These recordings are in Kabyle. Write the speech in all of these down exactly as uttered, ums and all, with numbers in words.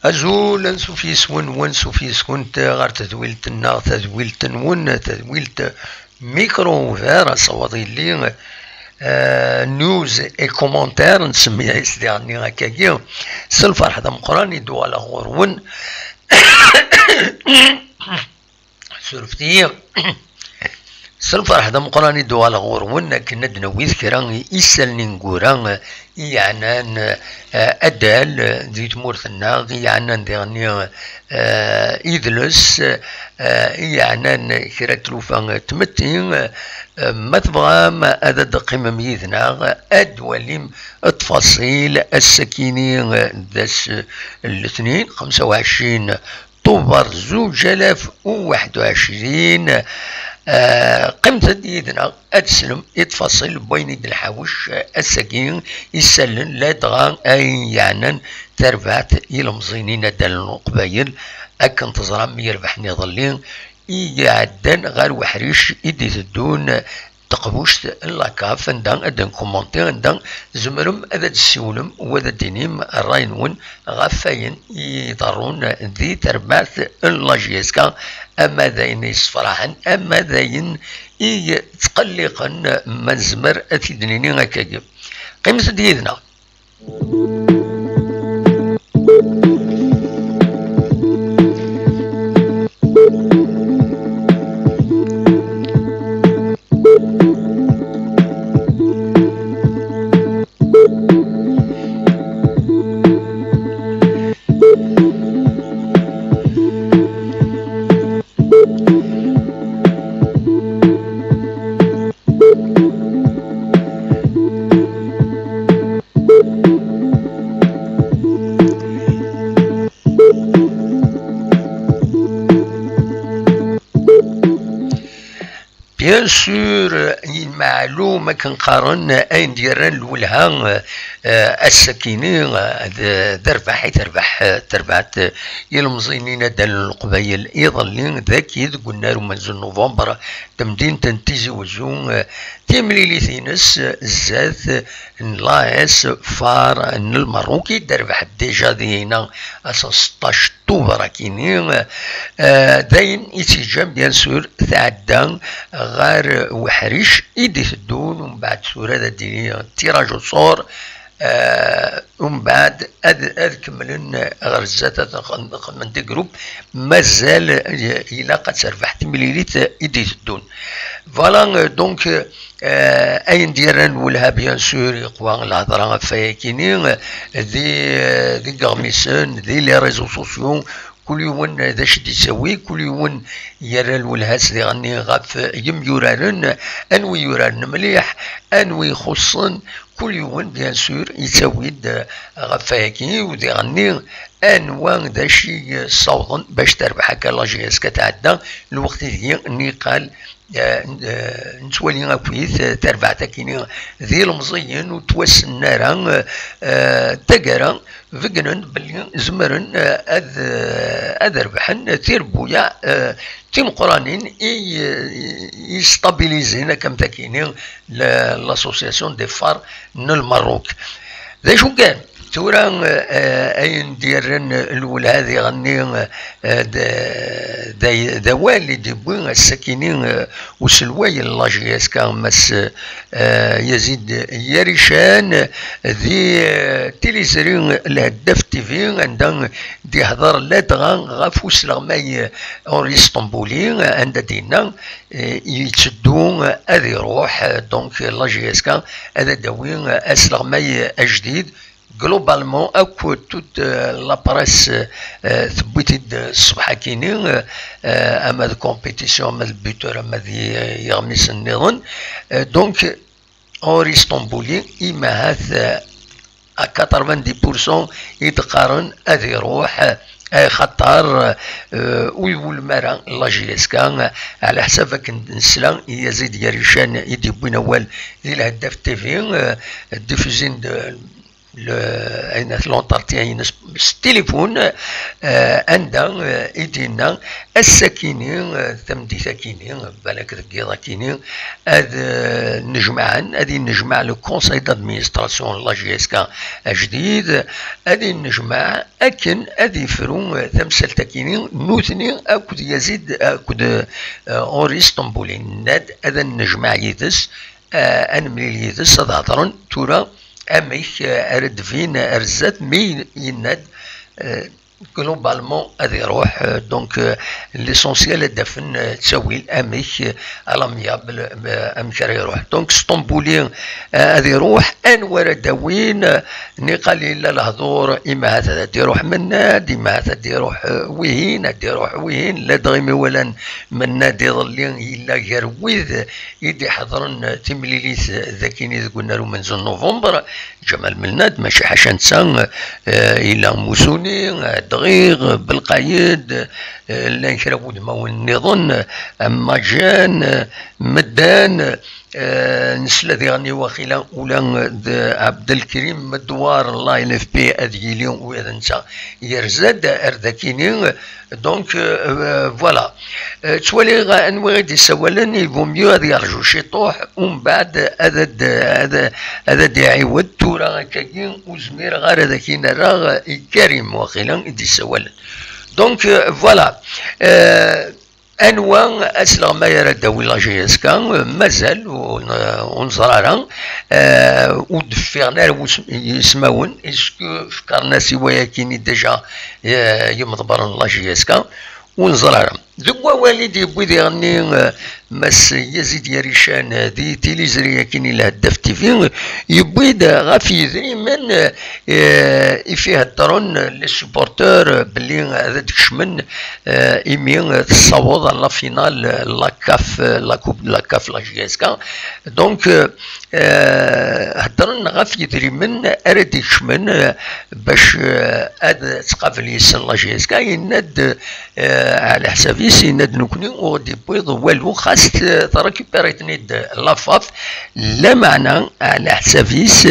Azul, ansuf yes-wen, wansuf yes-kent ɣer tedwilt-nneɣ, tadwilt-nwen, tadwilt Micro Ouvert, asawaḍ yelli, eh, news et commentaires, nsemmi-as diɣenni akkagi. S lferḥ d ameqqran i d-uɣaleɣ ɣur-wen. Surfet-iyi. S lferḥ d ameqqran i d-uɣaleɣ ɣur-wen akken ad d-nawi kra n isallen ineggura i yeɛnan, eh, adal di tmurt-nneɣ, i yeɛnan diɣenni, eh, idles, eh, i yeɛnan kra n tlufa n tmetti. Eh, ma tebɣam ad d-teqqimem yid-neɣ, ad d-twalim ttfaṣil ass-akini, eh, d ass n letnin, xemsa u ɛecrin Tubeṛ zuǧ alaf u waḥed u ɛecrin. Eh, qqimet-d yid-neɣ ad teslem i ttfaṣil n wayen i d-nḥawec, eh, ass-agi, isallen ladɣa ayen yeɛnan tarbaɛt ilemẓiyen inaddalen n Leqbayel, akken teẓram mi yerbeḥ iḍelli i iɛeddan ɣer uḥric i d-iteddun, teqbuct n la CAF, anda ad nkumanti, anda tzemrem ad d-tessiwlem u ad d-tinim ṛṛay-nwen ɣef wayen i iḍerrun di terbaɛt n la J S K, ama d ayen yessefraḥen, ama d ayen i yettqelliqen, ma nezmer ad t-id-nini akkagi. Qqimet-d yid-neɣ. Bien sûr, imeɛlum akken qqaren ayen d-yerran lwelha, eh, ass-akini, eh, d, d rrbeḥ i terbeḥ, eh, terbaɛt, eh, ilemẓiyen inaddalen n Leqbayel iḍelli, dagi deg unnar umenzu n Nuvember, temdint n Tizi Wezzu, eh, timlilit-ines, eh, zdat n l'A S Far n Lmerruk, i d-terbeḥ déjà dihina ass n seṭṭac Tubeṛ akini, eh, d ayen i tt-yeǧǧan, bien sûr, tɛedda ɣer uḥric i d-iteddun, umbeɛd tura ad d-tili tiraj uṣur, eh, umbeɛd ad, ad kemmlen ɣer zdat, ad xedmen des groupes, mazal, eh, ilaq ad terbeḥ timlilit i d-iteddun. Voilà, euh, donc, euh, Eh, ayen d-yerran lwelha, bien sûr, yeqwa lhedra ɣef wayakini, eh, di, eh, deg iɣmisen, di les réseaux sociaux, kul yiwen, eh, d acu d-yettawi, kul yiwen yerra lwelha-s diɣenni ɣef yemyuraren, anwi yuraren mliḥ, anwi ixuṣṣen, kul yiwen, bien sûr, yettawi-d, eh, ɣef wayakini, u diɣenni anwa d acu i ssawḍen bac terbeḥ akka la J S K tɛedda lweqt ideg niqal eh, eh, nettwali akkit, eh, tarbaɛt akini d ilemẓiyen ur ttwassnen ara, eh, eh, taggara, beggnen belli zemren, eh, ad, eh, ad rebḥen tirebbuyaɛ, eh, timeqqranin i, eh, i stabilizin akka am takini la, l'association des phares n Lmerruk. D acu kan, tura, eh, ayen d-yerran lwelha diɣenni, eh, d, d, d awal i d-yewwi ass-akini, eh, uselway n la J S K, Mass, eh, Yazid Yarican, di, eh, tiliẓri Lheddaf T V, anda d-yehder ladɣa ɣef usleɣmay Henri Sṭembuli, anda d-yenna, eh, yetteddu ad iruḥ, eh, donc la J S K ad d-tawi, eh, asleɣmay ajdid, globalement, akk toute, euh, la presse, euh, tewwi-t-id ṣṣbeḥ-akini, euh, euh, ama d compétition, ama d buteur, ama d i-, iɣmisen nniḍen. Euh, donc, Henri Sṭembuli, imahat, euh, à quatre-vingt-dix pour cent i d-qqaren ad iruḥ, euh, axaṭer, euh, ur iwulem ara la J S K, euh, ɛla ḥsab akken nesla i Yazid Yarican i d-yewwin awal di Lheddaf T V, euh, diffusé-d, euh, le, ayen at l'entretien-ines s tilifun, euh, anda, euh, i d-yenna ass-akini, euh, tameddit-akini, balak deg yiḍ-akini, ad, euh, nnejmaɛen, ad innejmaɛ le conseil d'administration n la J S K ajdid, ad innejmaɛ akken ad ifru, euh, tamsalt-akini, nutni akked Yazid, akked, euh, Henri Stambouli. Nenna-d ad nnejmaɛ yid-s, euh, ad nemlil yid-s, ad hedren tura amek, euh, ara d-tbin ar zdat, mi yenna-d, euh, globalement ad iruḥ, euh, donc, euh, l'essentiel ad d-afen, euh, ttawil amek, euh, à l'amiable, euh, amek ara iruḥ. Donc Stambouli, euh, ad iruḥ, anwa ara d-awin, euh, niqal yella lehdur, imahat ad d-iruḥ Mennad, imahat ad d-iruḥ, euh, wihin, ad d-iruḥ wihin, ladɣa imi walan Mennad iḍelli yella gar wid i d-iḥeḍren timlilit dagini deg unnar umenzu n November, Ǧamal Mennad, mačči ḥaca netta, eh, yella Musuni, eh, Dɣiɣ, Belqayed, eh, llan kra n wudmawen nniḍen, eh, am Maǧan, eh, Meddan, eh, nesla diɣen i waqila ula d Abdelkrim Medwar n la L F P ad yili ula d netta yerza-d ar dakini. Donc, euh, euh, voilà. Euh, ttwaliɣ anwa i d-isawalen, il vaut mieux ad yerju ciṭuḥ, umbeɛd ad, ad, ad, ad d-iɛiwed. Tura akkagi ur zmireɣ ara ad ak-in-rreɣ i Karim, waqila i d-isawalen. Donc, euh, voilà. Euh, anwa asleɣmay ara d-tawi la J S K? Mazal ur, ur neẓra ara. Euh, ur d-ffiɣen ara wis-, yismawen. Est-ce que fkaren-as i wayakini déjà, euh, yimḍebbren n la J S K? Ur neẓra ara. Deg wawal i d-yewwi diɣenni, eh, Mass Yazid Yarican, eh, di tiliẓri-agi n Lheddaf T V, yewwi-d, eh, ɣef yedrimen, eh, i f-iheddren, eh, les supporters, eh, belli ad d-kecmen, eh, imi, eh, tessaweḍ à la finale, eh, la CAF, eh, la Coupe de la CAF, la J S K. Donc, eh, eh, heddren ɣef yedrimen ara d-ikecmen, eh, bac, eh, ad tqabel yes-sen la J S K. Yenna-d, eh, ɛla ḥsab-is, yenna-d, nekkni ur d-iwwiḍ walu, xas t-, trekupiriten-id la FAF. Lameɛna, ɛla ḥsab-is,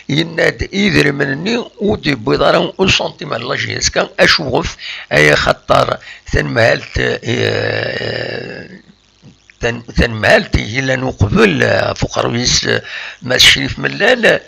yenna-d, idrimen-nni ur d-iwwiḍ ara usantim ar la J S K. Acuɣef? Ay axaṭer tanemhalt, eh, tan-, tanemhalt i yellan uqbel, eh, ɣef uqerruy-is, eh, Mass Crif Mellal, eh,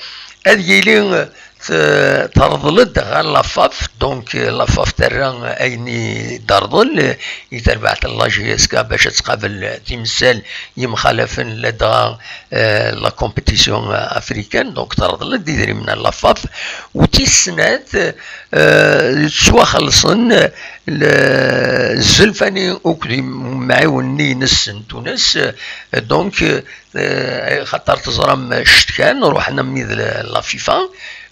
ad yili, eh, t-, terḍel-d ɣer la FAF. Donc, eh, la FAF terra ayen i d-terḍel, eh, i terbaɛt n la J S K bac ad tqabel, eh, timsal yemxalafen ladɣa, eh, la compétition, eh, africaine. Donc, terḍel-d idrimen n la FAF. U tis snat, eh, ttwaxellṣen, eh, le-, Zelfani akked yimɛiwen-nni-ines n Tunes, eh, donc, eh, xaṭer teẓram cetkan, ruḥen am wid l-, la FIFA,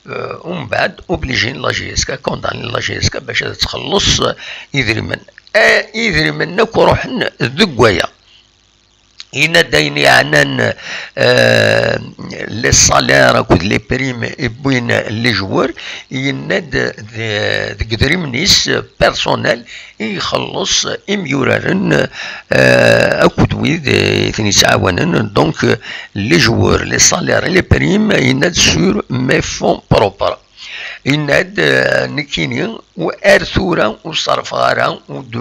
eh, umbeɛd, obligin la J S K, condamnin la J S K bac ad txelleṣ, eh, idrimen. Eh, idrimen akk ruḥen deg waya. Yenna-d ayen yeɛnan, eh, les salaires akked les primes i wwin les joueurs, yenna-d de-, deg idrimen-is personnel i ixelleṣ imyuraren, eh, akked wid i ten-yettɛawanen. Donc, les joueurs, les salaires et les primes, yenna-d sur mes fonds propres. Yenna-d, eh, nekkini, u-, ar tura ur ṣerrfeɣ ara, ur d-,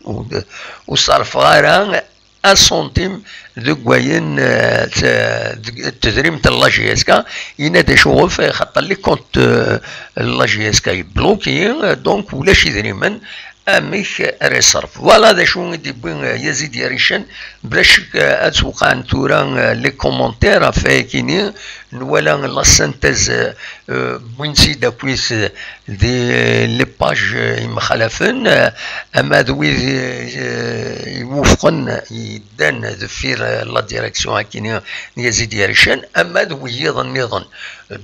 ur d-, ur ṣerrfeɣ ara asantim deg wayen, eh, t-, deg tedrimt n la J S K. Yenna-d acuɣef, xaṭer les comptes, eh, n la J S K yebloki, eh, donc ulac idrimen, amek ara iṣerref? Voilà d acu i d-yewwi, eh, Yazid Yarican. Bla ccek, eh, ad twqɛen tura, eh, les commentaires ɣef wayakini, nwala la synthèse, eh, wwin-tt-id akkit, eh, di les pages, eh, yemxalafen, eh, ama d wid, eh, iwufqen, yeddan deffir, eh, la direction akini n Yazid Yarican, ama d wiyiḍ nniḍen.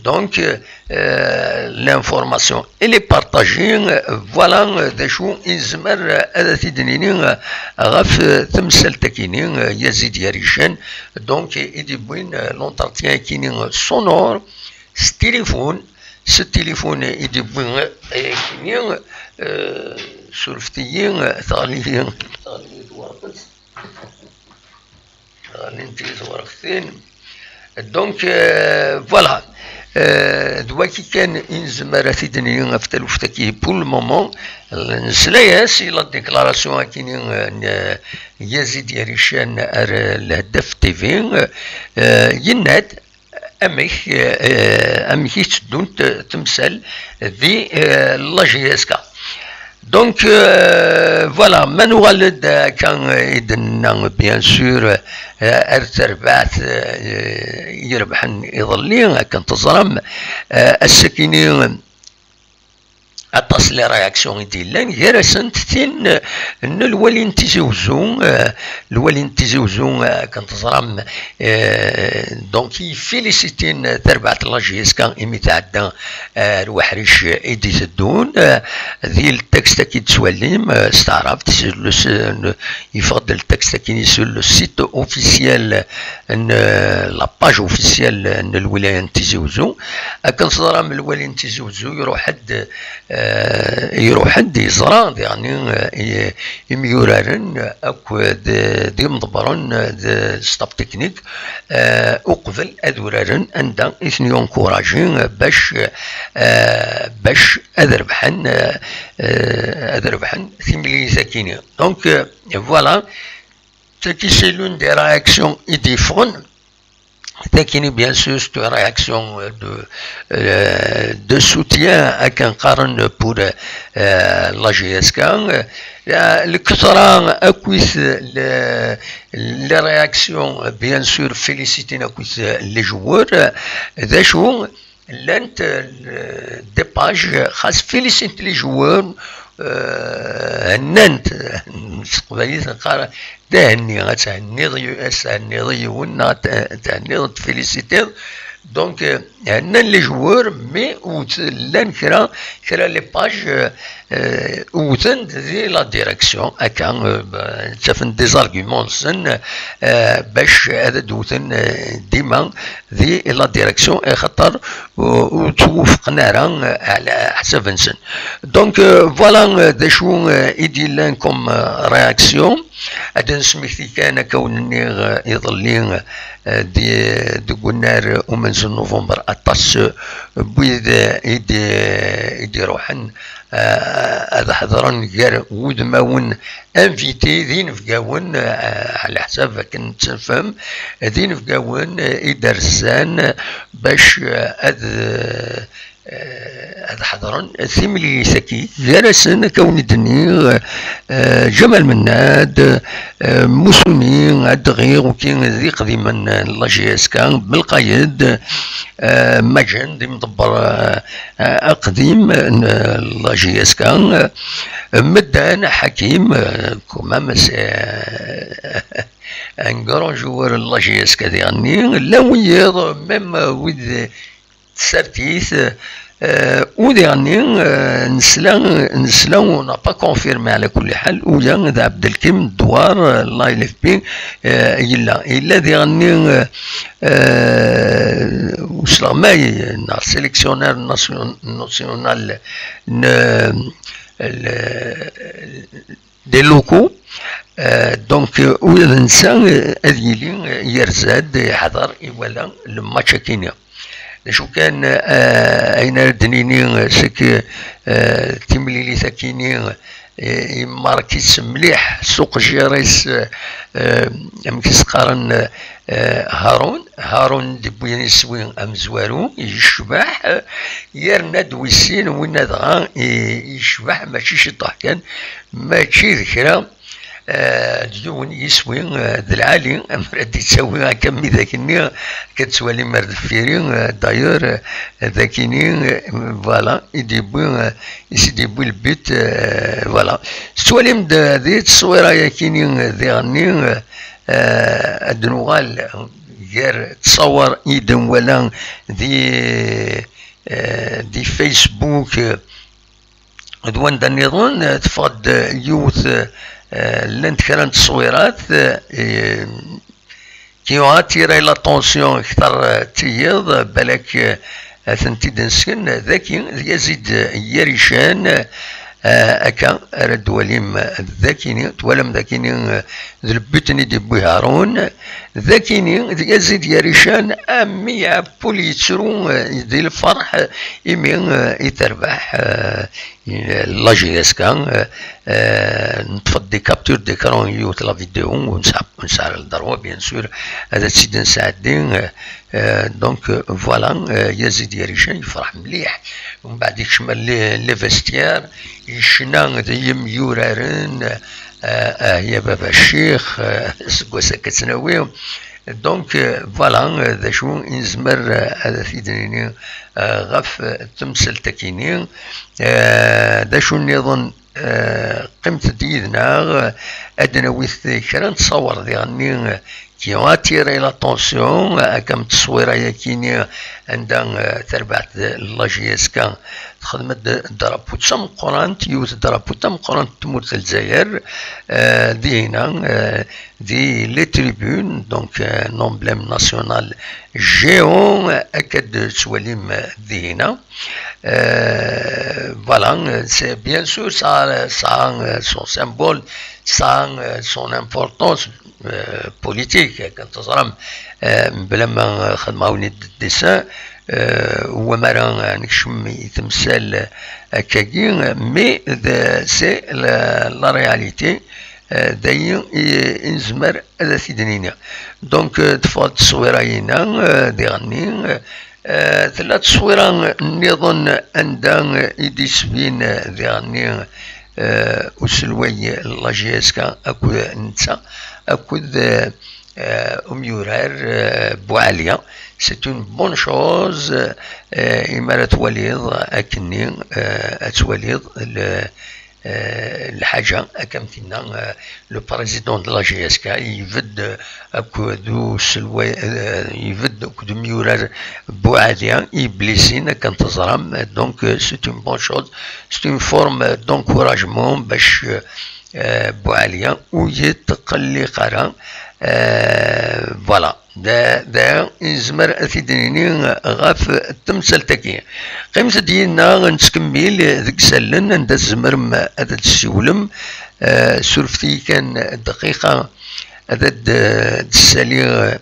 Donc, eh, l'information elle est partagée. Voilà, eh, d acu i nezmer, eh, ad t-id-nini, eh, ɣef, eh, temsalt-akini, eh, Yazid Yarican. Donc, i d-yewwin, eh, l'entretien akini sonore, s tilifun, s tilifun i d-yewwi, eh, ayakini, eh, surfet-iyi, eh, teɣli, teɣli twerqet. Ɣlint-iyi twerqtin. Donc, euh, voilà. Eh, d waki kan i nezmer ad t-id-nini ɣef taluft-agi. Pour le moment, nesla-as i la déclaration akini n, eh, Yazid Yarican ar Lheddaf T V, eh, yenna-d amek, eh, amek i tteddunt temsal di, eh, la J S K. Donc, euh, voilà, ma nuɣal-d akka i d-nenna, bien sûr, euh, ar terbaɛt, euh, irebḥen iḍelli, akken teẓram, euh, ass-akini aṭas n les réactions i d-yellan, gar-asent tin n lwali n Tizi Uzzu, euh, lwali n Tizi Uzzu, euh, akken teẓram, euh, donc, yefilisitin terbaɛt n la J S K imi tɛedda, euh, ar uḥric i d-iteddun, euh, di le texte-agi d-tettwalim, euh, s taɛrabt, sur le s-, n-, yeffeɣ-d le texte-agi sur le site officiel n, euh, la page officielle n lwilaya n Tizi Uzzu. Akken teẓram, lwali n Tizi Uzzu iruḥ-d, euh, iruḥ-d yeẓra diɣen, euh, i-, imyuraren akk d, d imḍebbren d staff technique, euh, uqbel ad uraren anda i ten-yunkuraji bac, euh, bac ad rebḥen, euh, euh, ad rebḥen timlilit-akini. Donc, euh, voilà, tagi c'est l'une des réactions i d-yeffɣen. Takini, bien sûr, c'est une réaction de, euh, de soutien akken qqaren pour, euh, la J S K. Euh, lketṛa akkit le, les réactions, bien sûr, féliciter akkit les joueurs. D acu, llant, euh, des pages, xas féliciter les joueurs, euh, hennant, s teqbaylit neqqar d ahenni, ad thenniḍ y-, ad thenniḍ yiwen, neɣ ad t-, ad thenniḍ, ad tfélicitiḍ. Donc, euh, hennan les joueurs, mais ur t-, llan kra, kra les pages, euh, euh, wten di la direction, akka, euh, ba-, ttafen des arguments-nsen, euh, bac ad d-wten, euh, dima di la direction, axaṭer ur, ur ttwufqen ara, euh, ɛla ḥsab-nsen. Donc, euh, voilà, euh, d acu, euh, i d-yellan comme, euh, réaction. Ad d-nesmekti kan, akka wen-nniɣ, euh, iḍelli, euh, di, deg unnar umenzu n November, aṭas, euh, n wid, euh, i d-, i d-iruḥen, euh, ad ḥeḍren gar wudmawen invité d inebgawen, euh, ɛla ḥsab akken nettafem, d inebgawen, euh, i d-rsan bac, euh, ad, euh, eh, ad ḥeḍren timlilit-agi. Gar-asen, akka wen-d-nniɣ, eh, Ǧamal Mennad, eh, Musuni, Adɣi, uki d iqdimen n la J S K, Belqayed, eh, Maǧen, d imḍebber, eh, aqdim n la J S K, eh, Meddan, Ḥakim, eh, quand même, c'est, eh, un grand joueur n la J S K diɣenni, llan wiyiḍ, même, eh, wid tsertit, eh, u diɣenni, eh, nesla, nesla, on n'a pas confirmé, ɛla kulli ḥal, uya d Abdelkim Douar, eh, la L F P, eh, yella. Yella diɣenni, eh, eh, usleɣmay neɣ sélectionneur nation-, national n, eh, le, des locaux. Euh, donc, euh, ula d netta, euh, ad yili, euh, yerza-d, iḥḍer, iwala le match akini. D acu kan, euh, ayen ara d-nini, euh, c'est que, euh, timlilit-akini, euh, yemmark-itt mliḥ s uqejjir-is, euh, euh, amek i s-qqaren, euh, Harun. Harun d-yewwin iswi amezwaru, yecbeḥ, yerna-d wis sin, winna dɣa i-, yecbeḥ, mačči ciṭuḥ kan, mačči d kra, eh, d yiwen yiswi, eh, d lɛali, amer ad d-yettawi akka am widak-nni, akka tettwalim ar deffir-i, eh, d'ailleurs, eh, d akini, eh, voilà, i d-yewwi, eh, i s-d-yewwi le but, eh, voilà. Tettwalim-d, eh, di tteswira-yakini, eh, diɣenni, eh, eh, ad nuɣal gar ttṣawar i d-nwala di, eh, di Facebook, eh, d wanda nniḍen, eh, teffeɣ-d yiwet, eh, llant kra n tteswirat, eh, qui ont attiré l'attention kter, eh, d tiyiḍ, balak, eh, ad tent-id-nesken, daki, d Yazid Yarican, eh, Eh, akka ara d-twalim, eh, d akini, twalam d akini, eh, d le but-nni d-yewwi Harun, d akini, d Yazid Yarican, am yeɛpul yettru, eh, di lferḥ, eh, imi, eh, i terbeḥ, eh, la J S K, eh, eh, neṭṭef-d des captures d'écran, yiwet la vidéo, ur nesɛa, ur nesɛa ara le droit, bien sûr, ad tt-id-nesɛeddi, eh, eh, donc, eh, voilà, eh, Yazid Yarican yefreḥ mliḥ, umbeɛd yekcem les, les vestiaires, yecna d yemyuraren, eh, ah, ya baba ccix, eh, seg wass akka ttnawi. Donc, eh, voilà, eh, d acu i nezmer, eh, ad t-id-nini, eh, ɣef, eh, temsalt-akini. Eh, d acu nniḍen, eh, qqimet-d yid-neɣ, eh, ad d-nawi kra n ttṣawer diɣenni, eh, qui ont attiré l'attention, eh, akka am tteswira-yakini anda, eh, terbaɛt la J S K texdem-d drapeau d tameqqrant, yiwet drapeau d tameqqrant n tmurt n Lezzayer, eh, dihina, eh, di les tribunes, donc, euh, un emblème national géant, euh, akka d-tettwalim, euh, dihina. Euh, voilà, euh, c'est bien sûr, ça, ça a, euh, son symbole, ça a, euh, son importance, euh, politique, quand on, euh, mebla ma, euh, xedmeɣ-awen-d dessin, euh, ur wama ara, euh, nekcem i temsal, euh, akkagi, euh, mais de, c'est la, la réalité. Eh, d ayen i, i nezmer ad t-id-nini. Donc, eh, teffeɣ-d tteswira-ina, eh, diɣenni, eh, eh, tella tteswira nniḍen anda, eh, i d-isbin, eh, diɣenni, eh, uselway n la J S K akked netta, akked, eh, eh, umyurar, eh, Buɛali. C'est une bonne chose, eh, imi ara twaliḍ akkenni, eh, ad twaliḍ le, eh, lḥaǧa, akka am tinna, eh, le président de la J S K, ibedd, eh, akked uselway, eh, ibedd akked umyurar Buɛali, iblisin, akken teẓram. Donc, eh, c'est une bonne chose, c'est une forme d'encouragement bac, eh, eh, Buɛali ur yetqelliq ara. Eh, voilà. Da, da i nezmer ad t-id-nini ɣef temsalt-agi. Qqimet-d yid-neɣ, nettkemmil deg isallen anda tzemrem ad d-tessiwlem. Eh, surfet-iyi kan dqiqa ad d-, d-ssaliɣ,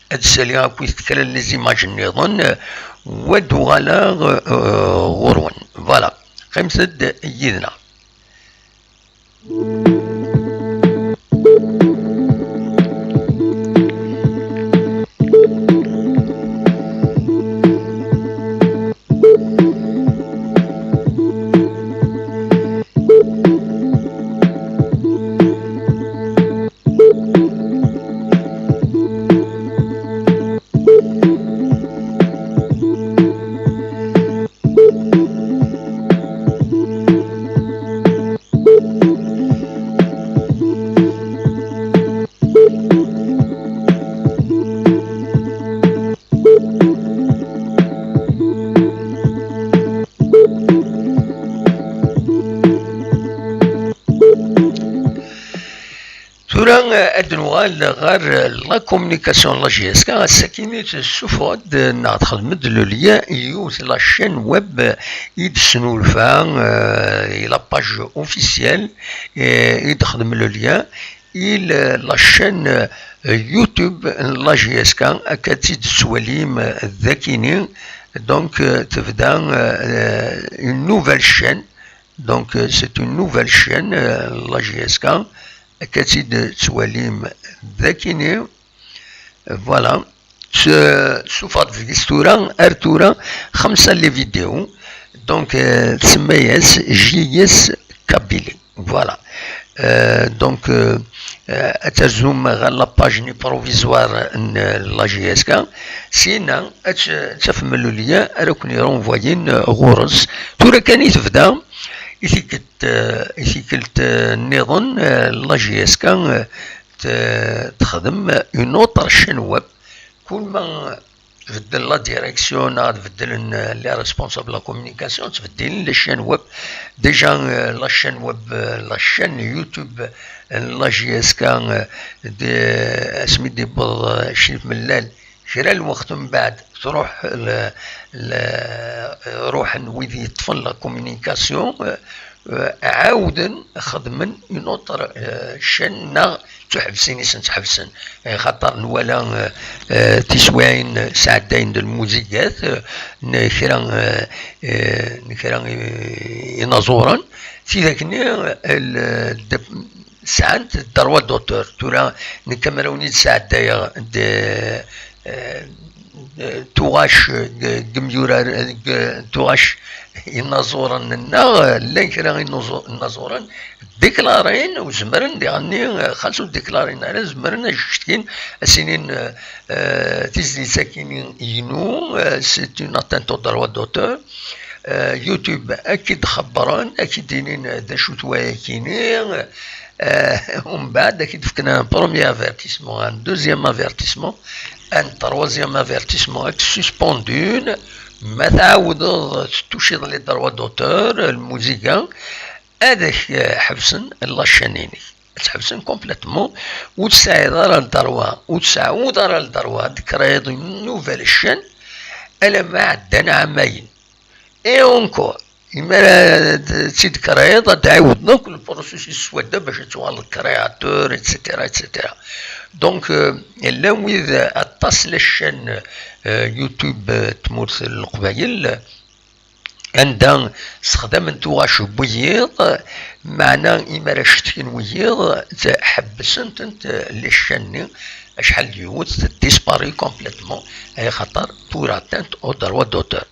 ad d-ssaliɣ akkit kra n les images nniḍen, eh, u ad d-uɣaleɣ, eh, ɣur-wen. Voilà, qqimet-d yid-neɣ. Tura, eh, ad nuɣal ɣer, eh, la communication n la J S K, ass-akini tessuffeɣ-d, eh, neɣ texdem-d le lien i yiwet la chaîne web, eh, i d-tesnulfa, eh, i la page officielle, eh, i d-texdem le lien i le, la chaîne, eh, YouTube n la J S K, akka d tt-id-tettwalim, eh, d akini. Donc, eh, tebda, eh, une nouvelle chaîne. Donc, euh, c'est une nouvelle chaîne, euh, la J S K, akka tt-id-tettwalim d akini. Voilà. Tessuffeɣ-d deg-s tura, ar tura, xemsa les vidéos. Donc, euh, tsemma-yas J S Kabylie. Voilà. Euh, donc, euh, euh, ad terzum ɣer la page-nni provisoire n, euh, la J S K. Syin, ad t-, ad tafem le lien ara ken-irenvoyin, euh, ɣur-s. Tura kan i tebda, i tikkelt, euh, i tikkelt, euh, nniḍen, euh, la J S K, euh, t-, texdem une autre chaîne web. Kul ma tbeddel la direction, neɣ ad beddlen, euh, les responsables de la communication, ttbeddilen les chaînes web. Déjà, euh, la chaîne web, euh, la chaîne YouTube, euh, n la J S K, euh, de, asmi d-yewweḍ, euh, Crif Mellal, Kra n lweqt mbeɛd, truḥ l-, l-, ruḥen wid yeṭṭfen la communication, euh, euh, ɛawden xedmen une autre, euh, chaîne, neɣ ttuḥebsin i sen-ttḥebsen. Axaṭer nwala, euh, euh, tiswiɛin sɛeddayen d lmuzigat, euh, n kra, euh, euh, n kra, euh, inaẓuren, tidak-nni, euh, l-, d-, sɛant droit d'auteur. Tura nekk amraw-nni d-sɛeddayeɣ d, eh, d tuɣac, g-, g-, imyurar, g-, tuɣac inaẓuren-nneɣ, llan kra inaẓu-, inaẓuren deklarin u zemren diɣenni, eh, xas ur deklarin ara, zemren ad cetkin, ad s-inin, eh, eh, tizlit-agi inu, eh, c'est une atteinte au droit d'auteur. Eh, YouTube ad k-id-xebbren, ad k-id-inin d acu-t wayakini, eh, umbeɛd ad k-id-fken un premier avertissement, un deuxième avertissement, un troisième avertissement, ad k-suspendun, ma tɛawdeḍ tettuciḍ les droits d'auteur, lmuziga, ad ak-ḥebsen la chaîne-inek. Ad tt-ḥebsen complètement, ur tesɛiḍ ara le droit, ur tesɛiḍ ara le droit ad d-créiḍ une nouvelle chaîne, alamma ɛeddan ɛamayen. Et encore, imi ara d-, tt-id-créiḍ, ad d-ɛiwden akk le processus swadda bac ad tuɣaleḍ créateur, et cetera, et cetera. Donc, euh, llan wid aṭas la chaîne, euh, YouTube, euh, tmurt n Leqbayel, anda sexdamen tuɣac n wiyiḍ, meɛna imi ara cetken wiyiḍ, ḥebbsen-tent les chaînes-nni, acḥal d yiwet, disparaît complètement, axaṭer pour atteinte au droit d'auteur.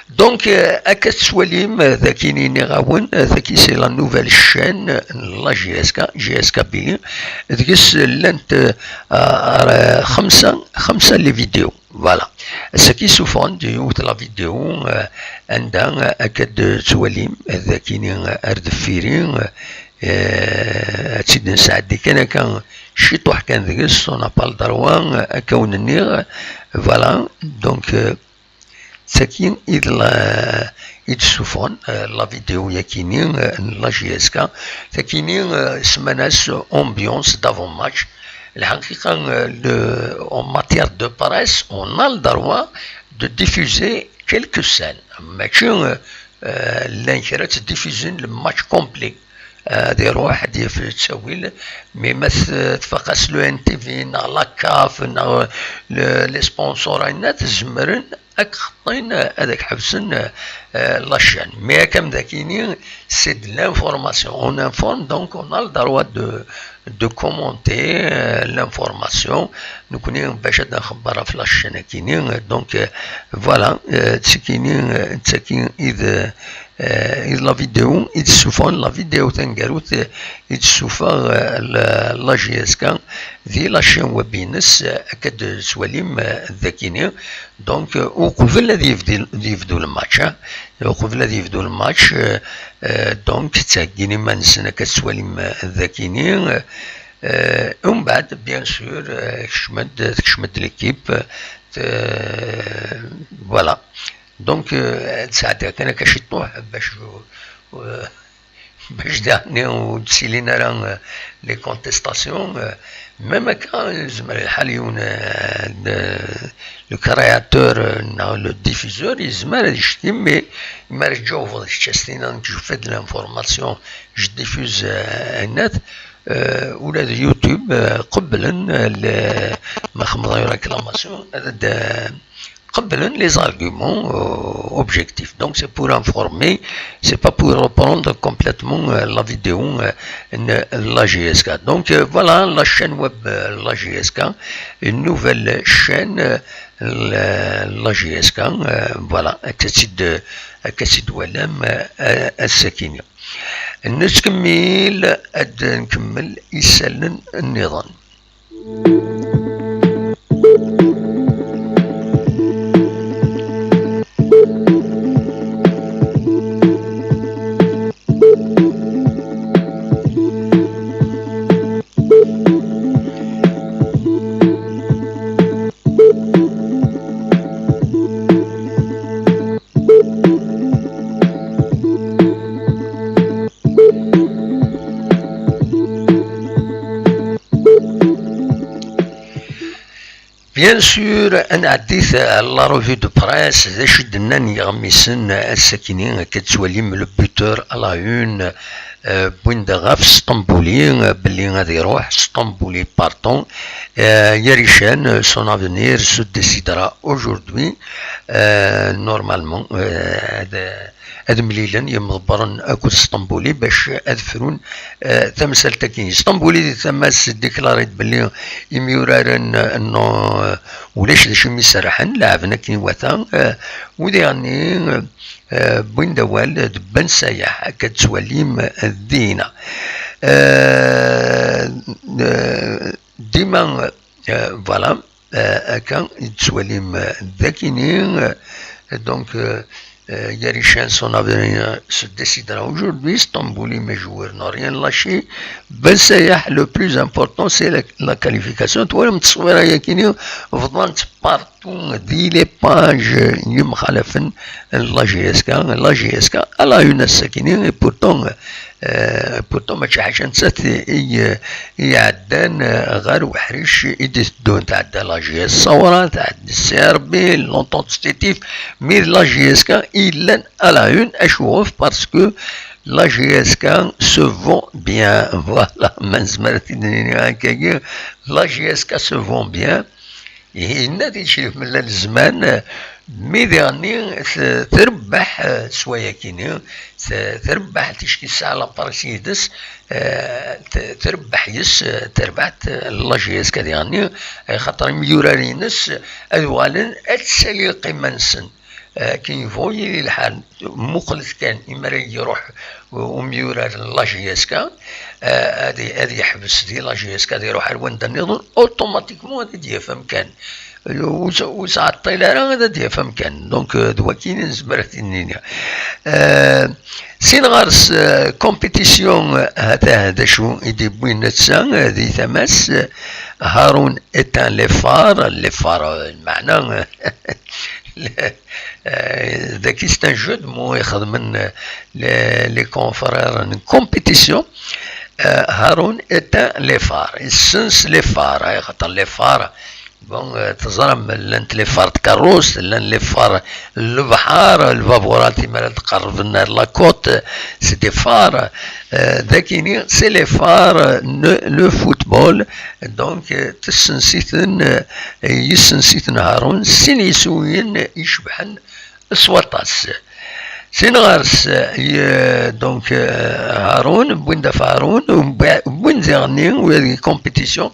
Donc, euh, akka tettwalim, euh, dagi nniɣ-awen, euh, dagi c'est la nouvelle chaîne n la J S K, J S K B, deg-s llant, euh, euh, xemsa, xemsa les vidéos. Voilà. Ass-agi suffɣen-d yiwet la vidéo, euh, anda, euh, akka d-tettwalim, euh, dagini, euh, ar deffiri, euh, ad tt-id-nesɛeddi kan akka ciṭuḥ kan deg-s, on n'a pas le droit, euh, akka wen-nniɣ, euh, voilà. Donc, euh, d tagi i d la, i d-ssuffɣen, euh, la vidéo yakini, euh, n la J S K. Takini, euh, semman-as ambiance d'avant-match. Lḥaqiqa, euh, le, en matière de presse, on a le droit de diffuser quelques scènes. Mačči, euh, euh, llan kra ttdiffuzen le match complet. Euh, ad iruḥ, ad yaf ttawil, mais ma t-, tfaq-as le N T V, neɣ la CAF, neɣ le, les sponsors, ayna tzemren ad k-xeṭṭin, ad ak-ḥebsen, euh, la chaîne. Mais akka am dakini, c'est de l'information. On informe, donc on a le droit de, de commenter, euh, l'information. Nekni bac ad nxebber ɣef la chaîne akini. Donc, euh, voilà, euh, d takini, euh, d tagi i d, euh, i d la vidéo i d-ssufɣen, la vidéo taneggarut, euh, i d-ssufeɣ, euh, la, la J S K di la chaîne web-ines, euh, akka d-tettwalim, euh, dakini. Donc, euh, uqbel ad yebdi, ad yebdu le match, hein. Uqbel ad yebdu le match, euh, euh, donc, ttheggin iman-nsen akka tettwalim, euh, dakini. Euh, umbeɛd, bien sûr, euh, kecmen-d, tekcem-d l'équipe, euh, voilà. Donc, euh, ad sɛeddiɣ kan akka ciṭuḥ bac, euh, bac daɣen ur d-ttilin ara, euh, les contestations, euh, même akka, yezmer lḥal yiwen, euh, de, le créateur, euh, neɣ le diffuseur, yezmer ad icetki, mais mi ara tǧawbeḍ kečč ad s-tiniḍ, nekk, je fais de l'information, je diffuse, euh, ayennat, euh, ula d YouTube, euh, qeblen, euh, le, ma xedmeḍ une réclamation, ad, euh, qeblen les arguments, euh, objectifs. Donc c'est pour informer, c'est pas pour reprendre complètement, euh, la vidéo, euh, n la J S K. Donc, euh, voilà la chaîne web, euh, la J S K, une nouvelle chaîne, euh, la, la J S K, euh, voilà, akka tt-id, akka tt-id-twalam, euh, ass-akini. Nettkemmil ad nkemmel isallen nniḍen. Bien sûr, ad nɛeddi ɣer la revue de presse, d acu i d-nnan yiɣmisen ass-akini, akka tettwalim le buteur à la une, euh, wwin-d ɣef Sṭembuli, euh, belli ad iruḥ Sṭembuli, pardon, euh, Yarichène, euh, son avenir se décidera aujourd'hui, euh, normalement, euh, ad, ad mlilen yimḍebbren akked Sṭembuli bac ad frun, eh, tamsalt-agi. Sṭembuli di tama-s déclaré-d belli imyuraren, eh, non, eh, ulac d acu mi serrḥen, leɛben akken iwata, eh, u diɣenni, eh, wwin-d awal d Ben Sayaḥ, akka d-tettwalim, eh, dinna. Eh, eh, dima, eh, voilà. Euh, akka i tettwalim, euh, d akini, euh, donc, euh, euh, Yarichène, son avenir se décidera aujourd'hui. Sṭembuli, mes joueurs n'ont rien lâché. Ben Sayaḥ, le plus important, c'est la, la qualification. Twalam tteswira-yakini, bḍant partout, di les pages, euh, yemxalafen, la J S K, la J S K, à la une ass-akini, et pourtant, euh, pourtant, mačči ḥaca nettat i, i, i iɛeddan, eh, ɣer uḥric i d-iteddun. Tɛedda la J S Sawra, tɛedda C R B, l'entente Stétif, mais la J S K yellan à la une, acuɣef? Parce que la J S K se vend bien. Voilà, ma nezmer ad t-id-nini akkagi, la J S K se vend bien. Ihi, yenna-t-id Crif Mellal Zzman, mi diɣenni t-, trebbeḥ, eh, s wayakini, t-, trebbeḥ ticki tesɛa la presse yid-s, eh, t-, trebbeḥ yes, eh, terbeḥ-d, eh, la J S K diɣenni, eh, xaṭer imyurar-ines ad uɣalen ad ttalin lqima-nsen. Eh, akken yebɣu yili lḥal, muqlet kan, imi ara iruḥ umyurar n la J S K, eh, ad, ad yeḥbes di la J S K, ad iruḥ ar wanda nniḍen, automatiquement ad d-yaf amkan. Ur s-, ur s-ɛeṭṭil ara ad d-yaf amkan. Donc, eh, d wakin i nezmer ad t-nini. Eh, sin ɣer-s, eh, compétition, eh, hatah d acu i d-yewwin netta, eh, di tama-s, eh, Haroun éteint les phares, les phares, eh, lmeɛna, eh, Euh, daki, c'est un jeu de mots ixedmen, euh, les, les confrères en compétition. Euh, Haroun éteint les phares. Yessens les phares, ay xaṭer les phares. Bon, euh, teẓram, llant les phares de carrosse, llant les phares n lebḥer, lbaburat imi ara d-qerrben ar la côte, c'est des phares. Euh, dakini, c'est les phares, ne, le football. Donc, euh, tessens-iten, euh, yessens-iten Haroun, sin yisuyen icebḥen s waṭas. Sin ɣer-s, euh, donc, euh, Haroun, wwin-d ɣef Haroun, wwin-d diɣenni, wwin-d di compétition,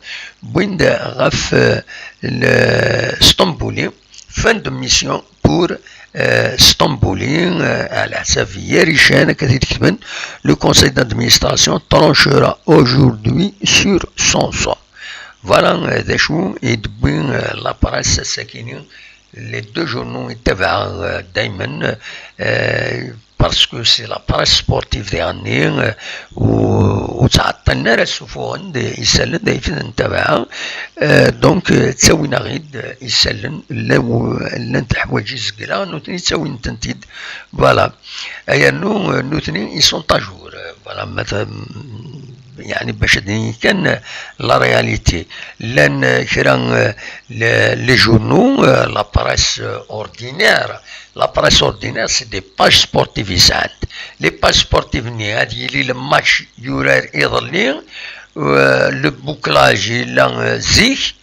wwin-d ɣef, euh, le Stambouli, fin de mission pour, euh, Stambouli, euh, على حساب Yarichène, akka i t-id-ketben, le conseil d'administration tranchera aujourd'hui sur son sort. Voilà, euh, d acu i d-tewwi, euh, la presse ass-akini, les deux journaux i ttabaɛeɣ, euh, daymen, euh, parce que c'est la presse sportive diɣenni, euh, u, ur ttɛeṭṭilen ara ssufuɣen-d isallen d ayfen n ttabaɛa, euh, donc, euh, ttawin-aɣ-id, euh, isallen, llan, llan teḥwaǧ izegla, nutni ttawin-tent-id, voilà. Yernu, euh, nutni, ils sont à jour, euh, voilà, ma t-, yeɛni bac ad d-nini kan, euh, la réalité. Llan, euh, kra, euh, les, les journaux, euh, la presse, euh, ordinaire. La presse ordinaire, c'est des pages sportives i sɛant. Les pages sportives-nni, ad yili le match yurar iḍelli, euh, le bouclage yella, euh, zik,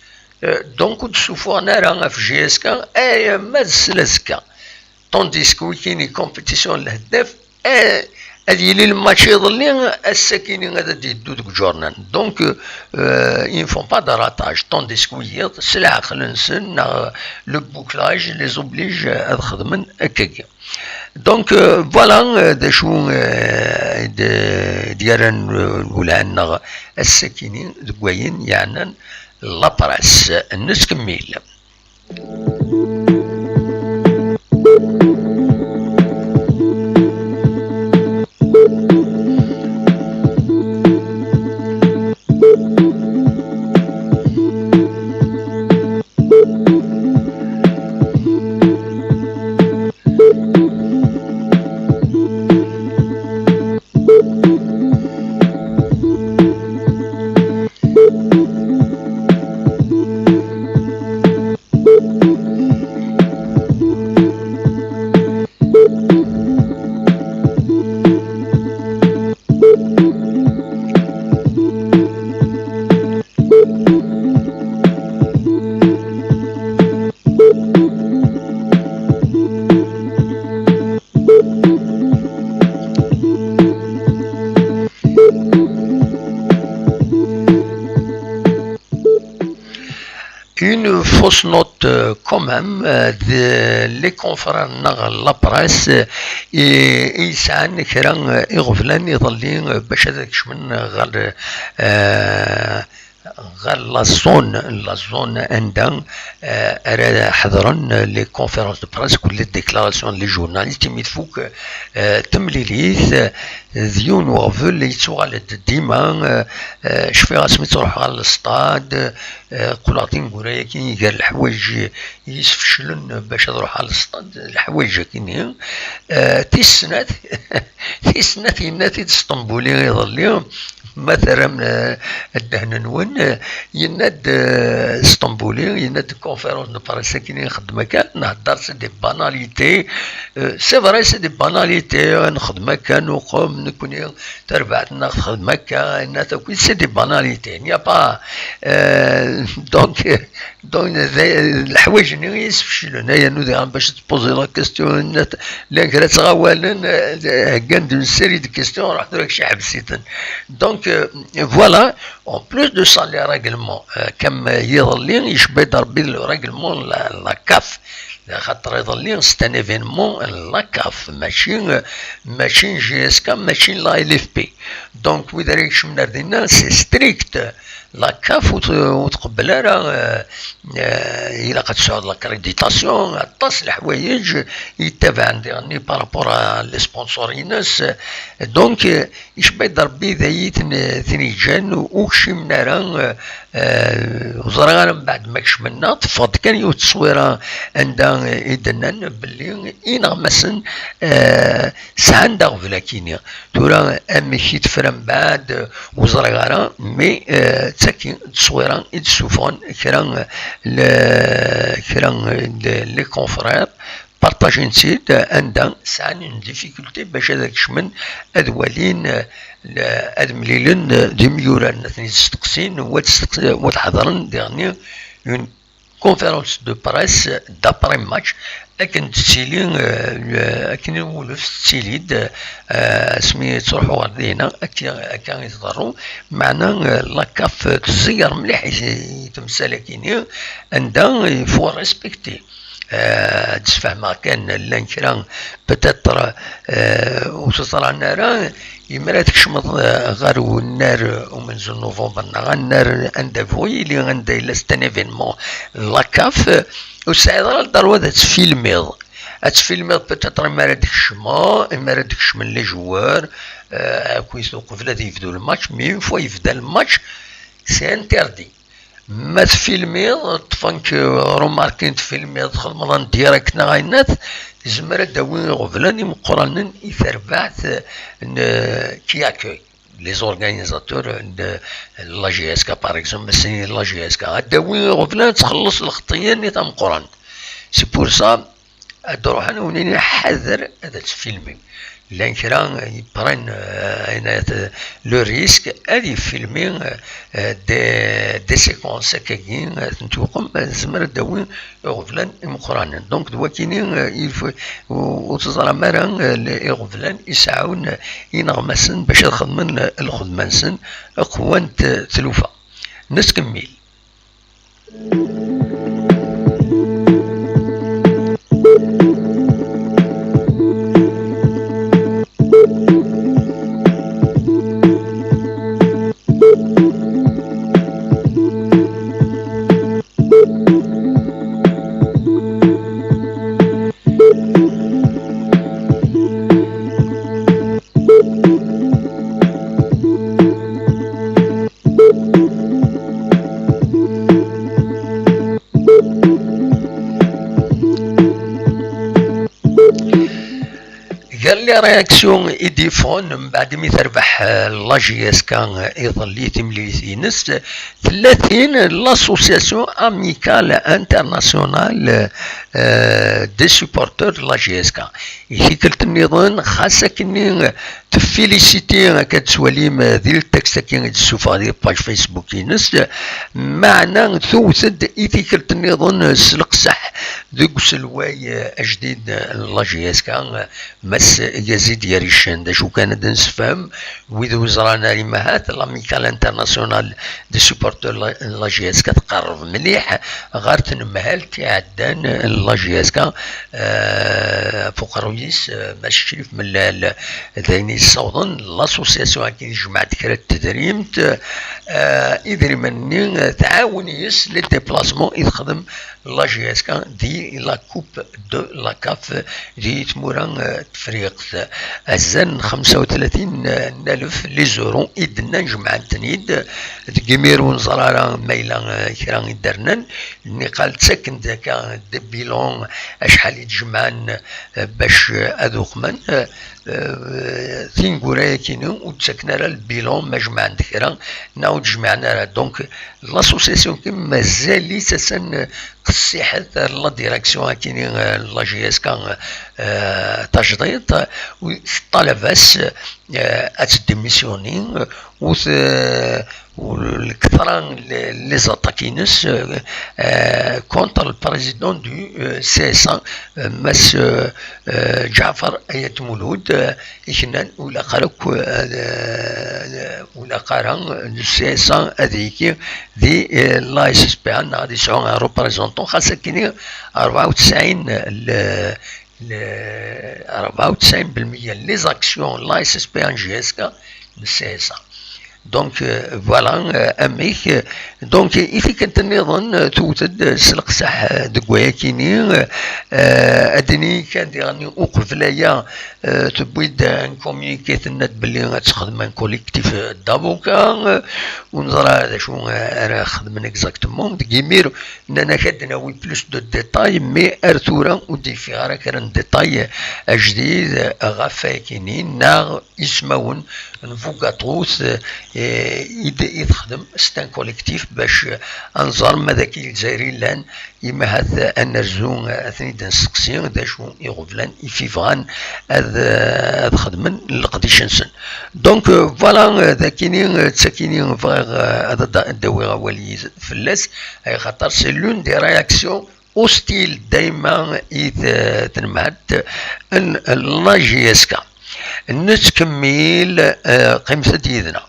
euh, donc ur d-ssufuɣen ara ɣef J S K, ay, ma d sel azekka. Tandis que wikini compétition n lheddaf, eh, ad yili lmatch iḍelli, ass-akini ad d-yeddu deg uǧurnan. Donc, euh, ils ne font pas de ratage. Tandis que wiyiḍ, s leɛqel-nsen, neɣ le bouclage les oblige ad xedmen akkagi. Donc, euh, voilà, euh, d acu, euh, d, d-yerran, euh, lwelha-nneɣ ass-akini deg wayen yeɛnan la presse. Nettkemmil. Une fausse note, euh, quand même, euh, de les confrères neɣ la presse, euh, i, i yesɛan kra, euh, iɣeblan iḍelli, euh, bac ad kecmen ɣer, euh, ɣer la zone, la zone anda, euh, ara ḥedren, euh, les conférences de presse, les déclarations des journalistes, imi tfuk, euh, temlilit, euh, d yiwen uɣbel yettuɣal-d dima, euh, euh, cfiɣ asmi ttruḥeɣ ɣer lestad, euh, qqleɣ tineggura-agi gar leḥwayeǧ i yesfeclen bac ad ruḥeɣ ɣer lestad, leḥwayeǧ-agi-nni. Euh, tis snat, tis snat yenna-t-id Sṭembuli iḍelli, ma terram, euh, ddehn-nwen, euh, yenna-d, euh, Sṭembuli, yenna-d conférence de presse-agi-nni nxeddem akka, nhedder c'est des banalités. Euh, c'est vrai, c'est des banalités, nxeddem akka, nuqem, nekni, tarbaɛt-nneɣ texdem akka, yenna-t akk, c'est des banalités. Il n'y a pas, euh, donc, donc, d-, leḥwayeǧ-nni i yesfeclen, ay anu diɣen bac ad tposer la question, yenna-t, llan kra ttɣawalen, euh, heggan-d une série de questions, ruḥ tura kečč ḥbes-iten. Donc, euh, voilà, en plus de ça, les règlements, euh, comme, euh, yiḍelli, yecba-d Rebbi le règlement, la, la CAF, xaṭer iḍelli, c'est un événement, la CAF, mačči, euh, mačči J S K, mačči la L F P. Donc, wid ara ikecmen ar dinna, c'est strict. La CAF ur t-, ur tqebbel ara, euh, euh, ilaq ad tesɛuḍ l'accréditation, aṭas n leḥwayeǧ yettabaɛen diɣenni par rapport à les sponsors-ines. Donc, euh, icba-d Rebbi d ayi ten-, ten-iǧǧan ur kcimen ara, euh, euh, ur ẓriɣ ara mbeɛd ma kecmen neɣ teffeɣ-d kan yiwet tteswira anda i d-nnan belli ineɣmasen, euh, sɛan-d aɣbel akini. Tura amek i tefra mbeɛd, ur ẓriɣ ara, mais, euh, d tagi tteswira i d-ssufɣen kra, le-, kra de-, les confrères, partagen-tt-id anda sɛan une difficulté bac ad kecmen, ad walin, euh, le-, ad mlilen, euh, d imyurar, ad ten-id-steqsin, wa ad steqs-, wa ad ḥedren diɣenni une conférence de presse d'après-match, akken tettili, euh, akken i wulef tettili-d, euh, asmi ttruḥu ɣer dinna, akka, akka i tḍerru. Meɛna, euh, la CAF tẓeyyer mliḥ i, i temsal-akini, anda il faut respecter. Euh, ad d-sfehmeɣ kan, llan kra, peut-être, euh, ur teẓran ara, imi ara tkecmeḍ, euh, ɣer unnar, euh, umenzu n novembre, neɣ annar anda bu yili, anda yella c'est un événement, la CAF, euh, ur tesɛiḍ ara le droit ad tfilmiḍ. Ad tfilmiḍ peut-être imi ara d-kecmeḍ, imi ara d-kecmen les joueurs, euh, akkit uqbel ad yebdu le match, mais une fois yebda le match, c'est interdit. Ma tfilmiḍ, ṭṭfen-k remarque, tfilmiḍ, txedmeḍ en direct neɣ ayennat, tezmer ad d-tawi iɣeblan imeqqranen i terbaɛt n, euh, qui accueille les organisateurs de la J S K, par exemple, ma ssnen la J S K, ad d-tawi iɣeblan, ad txelleṣ lxeṭṭiya-nni tameqqrant. C'est pour ça, ad d-ruḥen, ad wen-inin ḥader ad tfilmim. Llan kra yeppren, euh, ayen, euh, le risque, ad yefilmi, euh, des, des séquences akkagi, euh, ad tent-tuqem, euh, tezmer ad d-tawi iɣeblan imeqqranen. Donc, d wakini, euh, il faut, ur, ur teẓram ara, euh, le-, iɣeblan i sɛun, euh, ineɣmasen bac ad xedmen, euh, lxedma-nsen, qwant, euh, tlufa. Nettkemmil. Gar les réactions i d-yeffɣen mbeɛd mi terbeḥ, euh, la J S K, euh, iḍelli timlilit-ines, tella tin n l'Association Amicale Internationale, euh, des Supporters de la J S K. I tikkelt nniḍen, xas akkenni, euh, teffilisiti, akka tettwalim, euh, di ltekst-agi i d-tessufeɣ di page Facebook-ines, meɛna tewwet-d i tikkelt nniḍen, euh, s leqseḥ deg uselway, euh, ajdid, euh, n la J S K, euh, Mass Azid Yaricen. D acu kan, ad d-nessefhem wid ur ẓran ara, imahat l'Amicale Internationale des Supporters de la, la J S K tqerreb mliḥ ɣer tnemhalt iɛeddan n la J S K, eh, ɣef uqerruy-is, eh, Mass Crif Mellal. D ayen yessawḍen l'association-agi, jemɛent kra n tedrimt, eh, idrimen-nni, eh, tɛawen yes les déplacements i texdem la J S K di la Coupe de la CAF di tmura, eh, n Tefriqt. Azal n xemsa u tlatin n alef les euros i d-nnan, jemɛen-ten-id. Deg imir ur neẓra ara ma yella, eh, kra i d-rnan. Niqal ttaken-d akka de bilan acḥal i d-jemɛen, eh, bac, eh, ad uqmen. Eh, eh, tineggura-yakini ur d-ttaken ara lbilan ma jemɛen-d kra neɣ ur d-jemɛen ara. Donc, l'association-agi mazal-itt attan, eh, qessiḥet ar la direction-akini, eh, n la J S K, eh, tajdiṭ, u teṭṭalab-as, eh, ad tdémissionner, u t-, u lketṛa n les attaques-ines, eh, eh, contre le président du, eh, C S A, eh, Mass, eh, eh, Ǧaɛfar Ayt Mulud, eh, i yennan ur ilaq ara akk, eh, ur ilaq ara le C S A ad yili di, eh, la S S P A neɣ ad yesɛu un représentant, xas akini rebɛa u tesɛin le, le, rebɛa u tesɛin belmiyya les actions la S S P A n J S K n C S A. Donc, euh, voilà, euh, amek, euh, donc, i tikkelt nniḍen, euh, tewwet-d, euh, s leqseḥ, euh, deg wayakini, euh, euh, ad d-nini kan diɣen uqbel aya, euh, tewwi-d un communiqué, tenna-d belli ad texdem un collectif, euh, d'avocats, euh, ur neẓra d acu, euh, ara xedmen exactement. Deg imir, nnan-ak ad d-nawi plus de détails, mais ar tura ur d-yeffiɣ ara kra n détail, euh, ajdid, euh, ɣef wayakini, neɣ ismawen n bugaṭut, eh, i d-, i texdem, c'est un collectif bac, eh, ad nẓer ma d akka i Lezzayer i llan, imahat, eh, ad nerzu, eh, ad ten-id-nesteqsi d acu i ɣ-blan, i f-ibɣan ad, eh, ad xedmen leqdic-nsen. Donc, eh, voilà, eh, d akini, eh, d takini bɣiɣ, eh, ad d-, ad d-awiɣ awal yid-, fell-as, ay xaṭer c'est l'une des réactions hostile dayma i t-, tnemhat n la J S K. Nettkemmil, eh, qqimet-d yid-neɣ.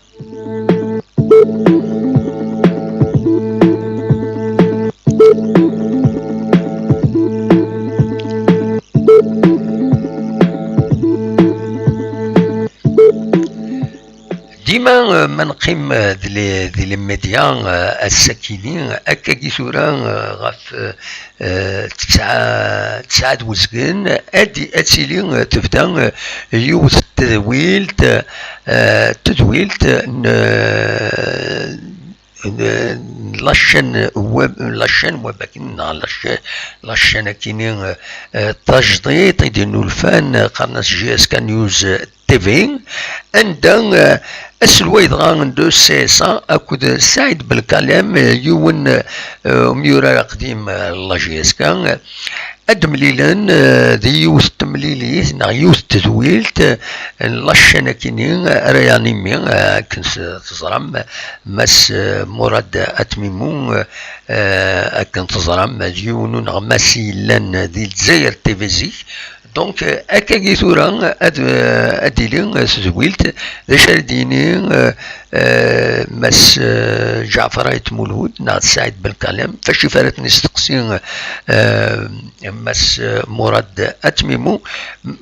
Dima, eh, ma neqqim, eh, di les, di les médias, eh, ass-akini, akkagi tura, eh, ɣef, eh, eh, tesɛa, tesɛa d wezgen, ad, ad tili, eh, tebda, eh, yiwet n tedwilt, eh, tedwilt n, eh, n, n la chaîne web, la chaîne web akkin, neɣ la cha-, la chaîne akini, eh, eh, tajdiṭ i d-innulfan, eh, qqaren-as J S K News, eh, T V, anda, eh, aselway dɣa n C S A akked Saɛid Belkalem, eh, yiwen, eh, umyurar aqdim, eh, n la J S K, eh, ad d-mlilen, eh, di yiwet n temlilit neɣ yiwet n tedwilt, eh, n la chaîne akini, eh, ara yanimi, eh, akken s-, teẓram, Mass, eh, Murad At Mimou, eh, eh, akken teẓram, d yiwen uneɣmas i yellan di Lezzayer T V zik, Donc, euh, akkagi tura ad, euh, ad d-tili, euh, tedwilt, d acu ara d-yini, euh, euh, Mass, euh, Ǧaɛfar Ayt Mulud neɣ d Saɛid Belkalem, fac if ara ten-isteqsi, euh, Mass, euh, Murad At Mimou,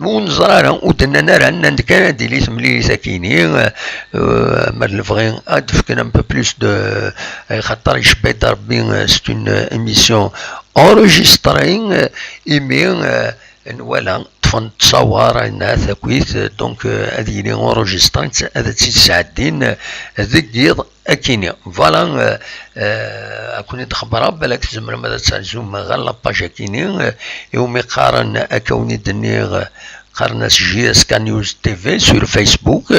ur neẓra ara, ur d-nnan ara, nnan-d kan ad d-tili temlilit akini, euh, euh, ma d lebɣi ad d-fken un peu plus de, euh, xaṭer icebba-d Rebbi, euh, c'est une émission enregistrée, euh, imi, euh, nwala ṭṭfen ttṣawar, ayen takit, donc, euh, ad yili enregistré, ad tt-id-sɛeddin, euh, deg yiḍ akini. Voilà, euh, euh, ad ken-id-xebbreɣ, balak tzemrem ad terzum ɣer la page akini, euh, iwumi qqaren, akka wen-id-nniɣ, euh, qqaren-as J S K News T V sur Facebook.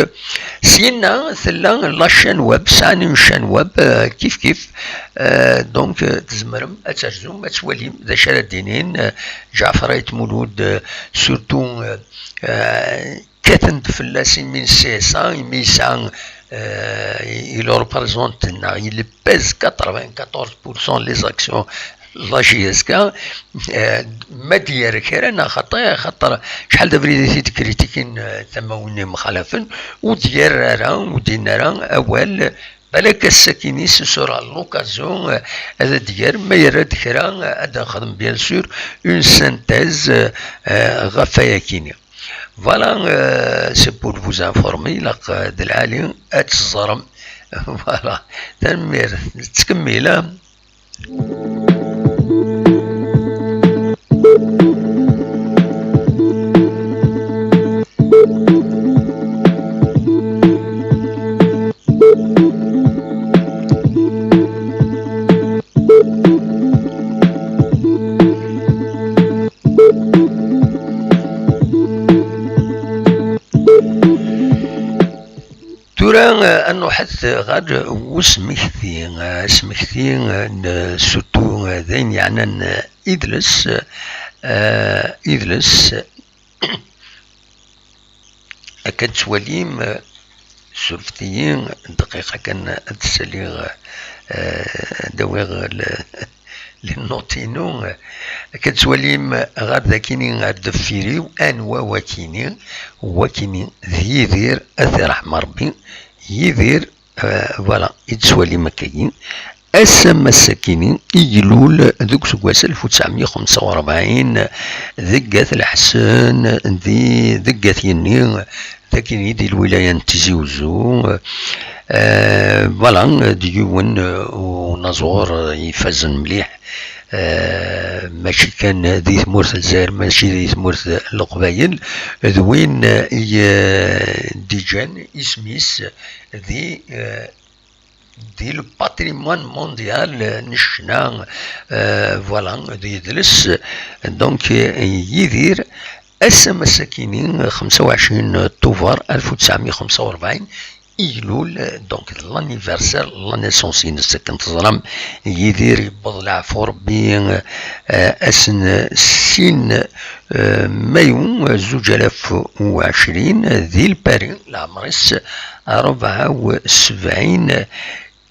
Syenna tella la chaîne web, sɛan une chaîne web, euh, kif kif. Euh, donc, euh, tzemrem ad terzum, ad twalim d acu ara d-inin, euh, Ǧaɛfar Ayt Mulud, euh, surtout, euh, euh, kkaten-d fell-as imi n C S A, imi yesɛa, euh, il représente, neɣ il pèse quatre-vingt-quatorze pour cent les actions la J S K, eh, ma d-yerr kra neɣ xaṭi, xaṭer acḥal d abrid i t-id-kritikin, eh, tamawin imxalafen, ur d-yerr ara, ur d-yenni ara awal, balak ass-akini, ce sera l'occasion, eh, ad d-yerr, ma yerra-d kra, eh, ad nexdem, bien sûr, une synthèse, eh, eh, ɣef wayakini. Voilà, euh, c'est pour vous informer, ilaq, euh, d lɛali ad teẓrem. Voilà, tanemmirt, nettkemmil, ah. Tura, eh, ad nruḥet ɣer usmekti, eh, asmekti, eh, n, surtout, eh, d ayen yeɛnan, eh, idles, eh, idles. Akka d-twalim, eh, surfet-iyi dqiqa kan ad d-saliɣ, eh, ad d-awiɣ le-, les notes-inu. Akka d-twalim ɣer dakini ar deffir-iw, anwa wakini? Wakini d Yidir, ad t-iṛḥem Ṛebbi. Yidir, eh, voilà, i d-twalim akkagi. Ass-a, ass-akini, i ilul deg useggas alef u tesɛemya u xemsa u rebɛin deg At Leḥsen, di, deg At Yenni, dagini di lwilaya n Tizi Uzzu. Eh, voilà, d yiwen, eh, unaẓur, eh, ifazen mliḥ, eh, mačči kan di tmurt n Lezzayer, mačči di tmurt n Leqbayel, d win, eh, i, eh, d-iǧǧan isem-is di, eh, di le patrimoine mondial, eh, n ccna, eh, voilà, d yidles. Donc, eh, Yidir, ass-a, ass-akini, xemsa u ɛecrin Tubeṛ alef u tesɛemya u xemsa u rebɛin, i ilul, eh, donc, d l'anniversaire n la naissance-ines. Akken teẓram, Yidir yewweḍ leɛfu Rebbi, eh, ass n sin, eh, mayu, eh, zuǧ alaf u ɛecrin, eh, di Lpari, leɛmer-is rebɛa u sebɛin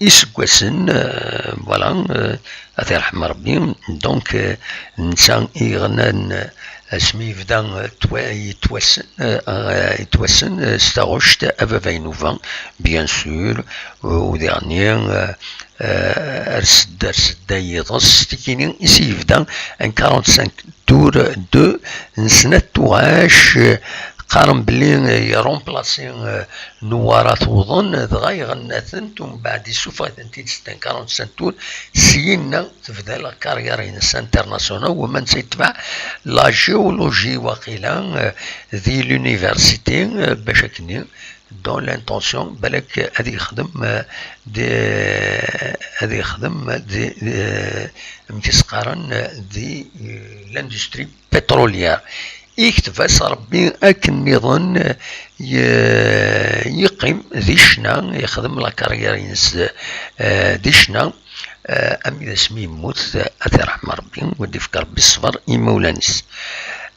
iseggasen, eh, voilà, eh, ad t-iṛḥem Ṛebbi. Donc, eh, netta i yeɣnan, eh, asmi yebda, eh, twa-, yettwassen, eh, eh, yettwassen, eh, s taɣect, a baba inuba, bien sûr, u-, udiɣ-nni, eh, eh, ar sedda, ar sedda yiḍes, tikini i s-yebda en quarante-cinq tour deux n snat tuɣac, eh, qqaren belli, eh, irumplasi, eh, Newwara tuḍen, dɣa iɣenna-tent, umbeɛd issufeɣ-tent-id s ten quarante-cinq tours, syinna tebda la carrière-ines internationale, u ma netta yetbeɛ la géologie waqila, eh, di l'université, eh, bac akkenni, dans l'intention, balak ad yexdem, eh, di, ad yexdem di, di, amek i s-qqaren, eh, di, eh, l'industrie pétrolière. Ikteb-as Ṛebbi akken nniḍen, eh, ye-, yeqqim di ccna, yexdem la carrière-ines, eh, di ccna, eh, armi d asmi yemmut, eh, ad t-iṛḥem Ṛebbi, u ad d-ifk Ṛebbi ṣṣber i imawlan-is.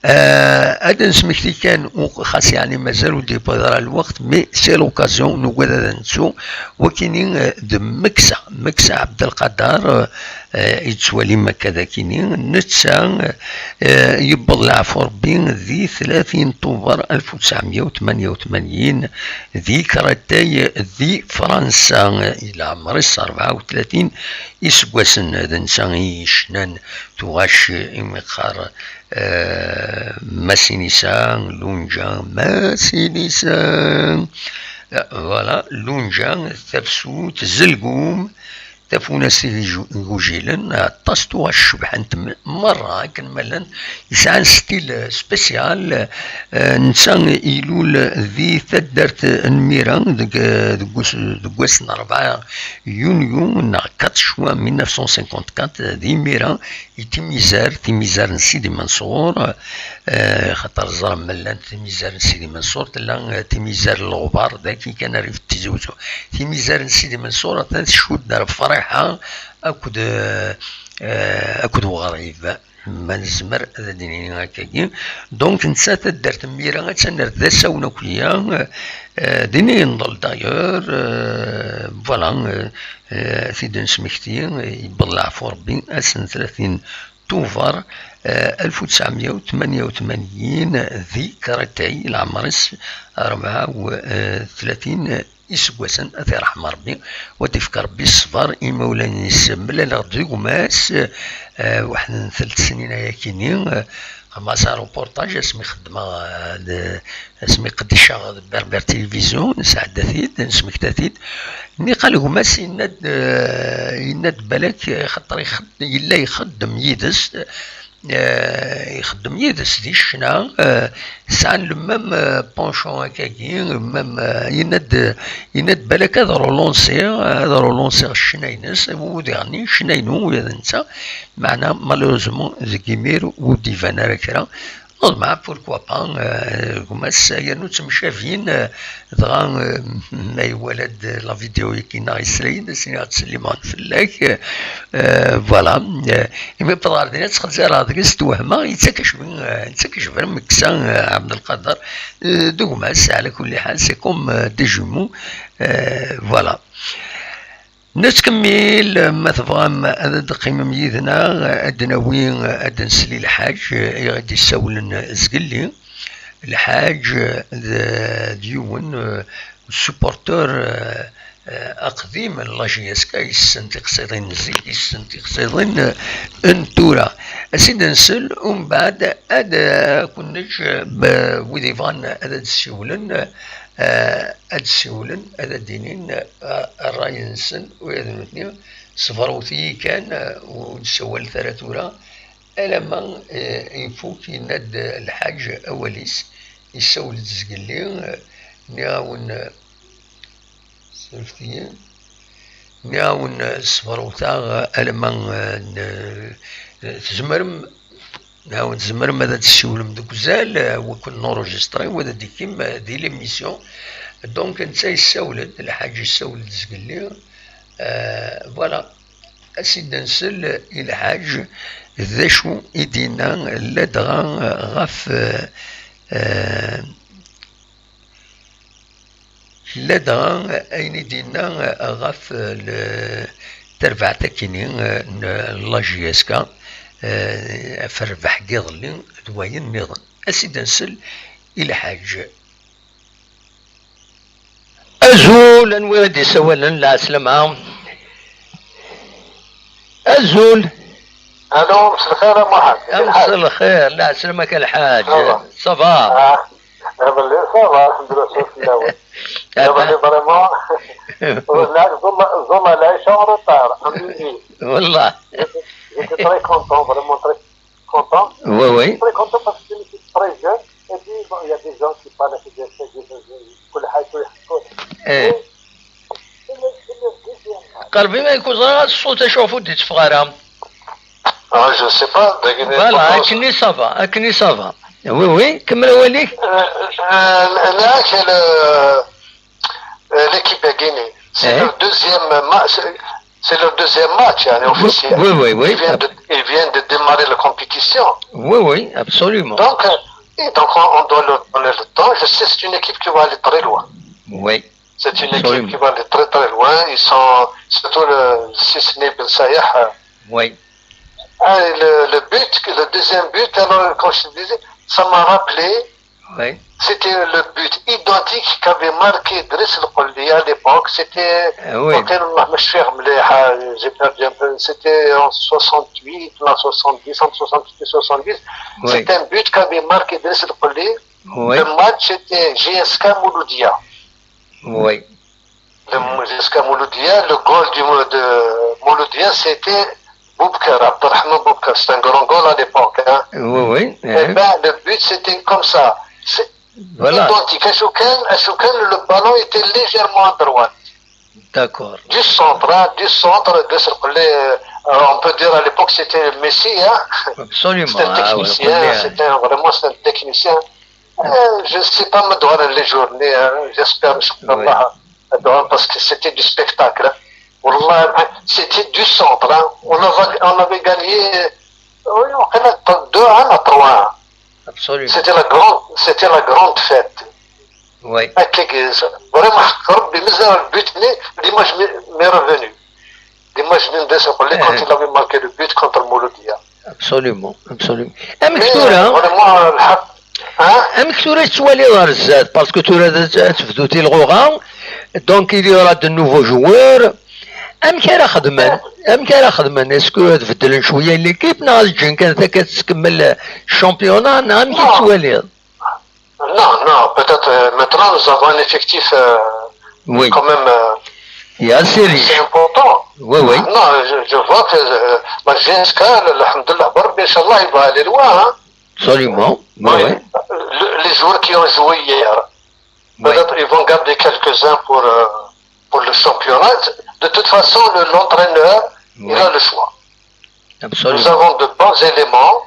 Eh, ad d-nesmekti kan, u xas yeɛni mazal ur d-yewwiḍ ara lweqt, mais c'est l'occasion, nugad ad nettu, wakini, eh, d Meksa, Meksa Ɛebdelqader, eh, eh, i d-tettwalim akka d akini, netta, eh, yewweḍ leɛfu Ṛebbi di tlatin Tubeṛ alef u tesɛemya u tmanya u tmanyin di Créteil di Fransa, eh, leɛmer-is rebɛa u tlatin iseggasen, d netta i yecnan tuɣac imi qqar, eh, Massinissa, Lunǧa, Massinissa, eh, voilà, Lunǧa, Tafsut, Zelgum, Tafunast igujilen, aṭas tuɣac cebḥent m-, merra akken ma llant, yesɛan stil, eh, spécial. Eh, netta ilul di taddart n Mira deg, eh, deg us-, deg wass n rebɛa yunyu neɣ quatre juin mille neuf cent cinquante-quatre, di Mira, i timizar, timizar n Sidi Menṣur, eh, xaṭer ẓrem ma llant timizar n Sidi Menṣur, tella, eh, timizar n Leɣbar, dagi kan rrif n Tizi Uzzu. Timizar n Sidi Menṣur, atan tcudd ar Friḥa akked, eh, eh, akked Weɣrib. Ma nezmer ad d-nini akkagi. Donc, netta taddart n Mira attan ar d asawen akk-ya, euh, din i yenḍel d'ailleurs, euh, voilà, euh, euh, ad t-id-nesmekti, euh, yewweḍ leɛfu Rebbi, ass n tlatin Tubeṛ, euh, alef u tesɛemya u tmanya u tmanyin, di Créteil, leɛmer-is rebɛa u tlatin iseggasen, ad t-iṛḥem Ṛebbi, u ad d-ifk Ṛebbi ṣṣber i imawlan-is. Mlaleɣ-d d gma-s, eh, waḥed n telt snin ayakini, eh, xedmeɣ-as un reportage asmi xeddmeɣ, eh, d, asmi qeddiceɣ d Berbère Télévision, nesɛedda-t-id, nesmekta-t-id. Nniɣ-as gma-s yenna-d, eh, yenna-d balak, eh, xaṭer ixed-, yella ixeddem yid-s, eh, ixeddem yid-s di ccna, eh, sɛan le même, eh, penchant akkagi, le même, eh, yenna-d, yenna-d balak ad relansiɣ, ad relansiɣ ccna-ines, u diɣenni ccna-inu ula d netta, meɛna malheureusement deg imir ur d-iban ara kra. Neḍmeɛ, pourquoi pas, eh, gma-s, yernu ttemcabin, eh, dɣa, eh, ma iwala-d la vidéo-yagi neɣ yesla-yi-d, ad s-iniɣ ttsellimeɣ fell-ak, eh, voilà. Eh, imi wwḍeɣ ɣer din ad ttxezzireɣ deg-s, twehmeɣ, yettak acbi, eh, yettak acbi am kksa, eh, Ɛebdelqader, eh, d gma-s, ɛla kulli ḥal, c'est comme, eh, des jumeaux, eh, voilà. Nettkemmil, ma tebɣam ad d-teqqimem yid-neɣ, ad d-nawi, ad d-nsel i Lḥaǧ, i ɣ-d-issawlen zgelli. Lḥaǧ d, d yiwen, eh, supporteur, eh, eh, aqdim n la J S K, yessen tiqsiḍin n zik, yessen tiqsiḍin, eh, n tura. Ad s-id-nsel, umbeɛd ad, eh, kun-neǧǧ, eh, b-, wid yebɣan ad d-ssiwlen, eh, ad d-ssiwlen, ad d-inin, eh, ṛṛay-nsen, ula d nutni, ṣebṛewt-iyi kan, eh, ur d-ssawal ara tura, alamma, eh, ifuk, yenna-d Lḥaǧ awal-is, yessawel-d zgelli, eh, nniɣ-awen, eh, surfet-iyi, nniɣ-awen, eh, ṣebṛewt-aɣ, eh, alamma, eh, n-, eh, tzemrem, nniɣ-awen, tzemrem ad d-tessiwlem deg uzal, eh, wakken n enregistrer, wa ad d-ikkim, eh, di l'émission. Donc, netta yessawel-d, Lḥaǧ yessawel-d zgelli, eh, voilà. Ad s-id-nsel i Lḥaǧ d acu i d-yenna ladɣa ɣef, eh, eh, ladɣa ayen i d-yenna ɣef, eh, le-, tarbaɛt akini, eh, n la J S K, eh, ɣef rrbeḥ n yiḍelli d wayen nniḍen. Ad s-id-nsel i Lḥaǧ. Azul, anwa i d-isawalen? Lɛeslama. Azul. Alo, mselxir a Muḥend. Mselxir, lɛeslama-k a Lḥaǧ. Ça va. Ça va. Ah, iḍelli, ça va, alḥemdulillah, ṣṣut fell-awen. Iḍelli, vraiment, ur nɛad ẓulla, ẓulla lɛica en retard, am dit. Wallah. J'étais très content, vraiment très content. Oui, oui. Très content parce que je suis très jeune. Et puis, bon, il y a des gens qui parlent avec des, des, des, des, كل حاجة يحكون. إيه. Et c'est le, c'est le deuxième match. قربي ما يكون زرا الصوت، شوفوا دي تفغارة. Ah, je sais pas, داكن voilà, أكني ça va, أكني ça va. Oui, oui, كمل أوليك. Euh, euh, là, c'est le, euh, l'équipe de Guinée. C'est leur deuxième match. C'est leur deuxième match, hein, officiel. Oui, oui, oui. Ils viennent de, ils viennent de démarrer la compétition. Oui, oui, absolument. Donc, euh, et donc on, on doit leur donner le temps. Je sais, c'est une équipe qui va aller très loin. Oui. C'est une équipe qui va aller très, très loin. Ils sont, surtout le, le six Ben Sayah, euh, oui. Ah, et le, le but, le deuxième but, alors, comme je te disais, ça m'a rappelé. Oui. C'était le but identique qu'avait marqué Driss El Kholli à l'époque. C'était, ah oui, وكان والله مش فاهم مليح, j'ai perdu un peu. C'était en soixante-huit, en soixante-dix, entre soixante-huit et soixante-dix. Oui. C'est un but qu'avait marqué Driss El Kholli. Oui. Le match, c'était J S K Mouloudia. Oui. Le J S K Mouloudia, le goal du, de Mouloudia, c'était Boubkar, Abderrahmane Boubkar. C'est un grand goal à l'époque, hein. Oui, oui. Eh ben, le but, c'était comme ça. C'est, voilà, identique. Achoukane, Achoukane, le ballon était légèrement à droite. D'accord. Du centre, hein, du centre, de ce, euh, on peut dire à l'époque, c'était Messi, hein. Absolument. C'était un technicien, ah, ouais, c'était un, vraiment, c'était un technicien. Euh, je sais pas, مدوار les journées, hein, j'espère, إن شاء الله, مدوار, parce que c'était du spectacle, hein. والله, c'était du centre, hein. On avait, on avait gagné, Oui, on connaît deux un à trois un. Absolument. C'était la grande, c'était la grande fête. Oui. Vraiment, le but, l'image m'est revenue. L'image m'est revenue quand il avait marqué le but contre Mouloudia. Absolument, absolument. Amek tura? Vraiment, le... Hein? Amek tura tettwaliḍ ar zdat? Parce que tura ad tebdu tilɣuɣa, donc il y aura de nouveaux joueurs. Amek ara xedmen? Amek ara xedmen? Est-ce que ad beddlen cwiya l'équipe, neɣ ad ǧǧen kan takka tettkemmel championnat, neɣ amek i tettwaliḍ? Non, non, peut-être, euh, maintenant nous avons un effectif, euh, oui, quand même, euh, il est assez riche, assez important. Oui, oui. Non, je, je vois que, euh, la J S K, alhamdoulilah, Inch'Allah, il va aller loin, hein. Absolument. Oui, oui. Les joueurs qui ont joué hier, peut-être ils vont garder quelques-uns pour, euh, pour le championnat. De toute façon, l'entraîneur, il a le choix. Absolument. Nous avons de bons éléments.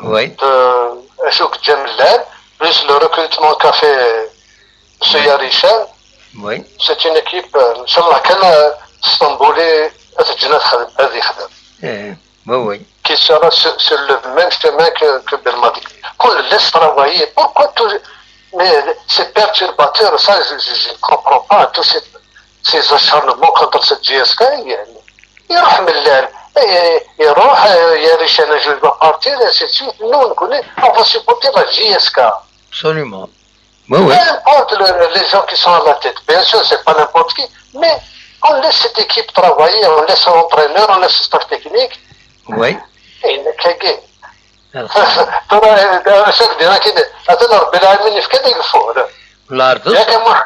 Oui. De Achouk Djemlal, plus le recrutement qu'a fait M. Yarishan. Oui. C'est une équipe, euh, Inch'Allah, كان اسطنبولي تجنات هذه خدم. Oui, oui. Qui sera sur, sur le même chemin que, que Belmadi. Qu'on le laisse travailler. Pourquoi tout... Mais c'est perturbateur, ça, je, je, je ne comprends pas. Tous ces, ces acharnements contre cette J S K, il y a... يروح من اللاعب. يروح ياريشان، je vais partir, ainsi de suite. Nous, on connaît, on va supporter la J S K. Absolument. Oui, oui. Peu importe le, les gens qui sont à la tête. Bien sûr, c'est pas n'importe qui, mais on laisse cette équipe travailler, on laisse l'entraîneur, on laisse le staff technique. Oui. Et il n'est qu'à gagner. Tura, acu ak-d-nniɣ akin, atan Rebbi lɛalamin yefka-d ageffur. Yak a Muḥ.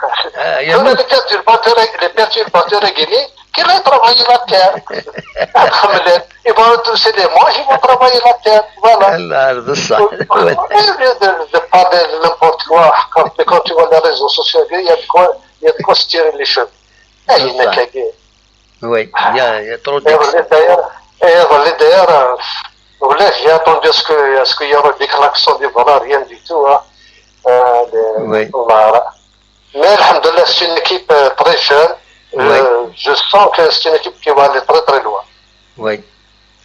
Tura les perturbateurs, les perturbateurs-agi-nni, qui va travailler la terre. Ad xemmlen. Ils vont tous les mois, ils vont travailler la terre. Voilà. Au lieu de, de parler de n'importe quoi, quand, quand tu vois les réseaux sociaux, il y a de quoi, il y a de quoi se tirer les cheveux. Ayen akka-agi. Oui, il y a, il y a trop d'excès. Iḍelli d'ailleurs, iḍelli d'ailleurs, euh, ulac, j'ai attendu à ce que, à ce qu'il y aurait des klaxons, des bras, rien du tout, hein. Euh, des... Oui. Mais alhamdoulilah, c'est une équipe, euh, très jeune. Oui. Euh, je sens que c'est une équipe qui va aller très, très loin. Oui,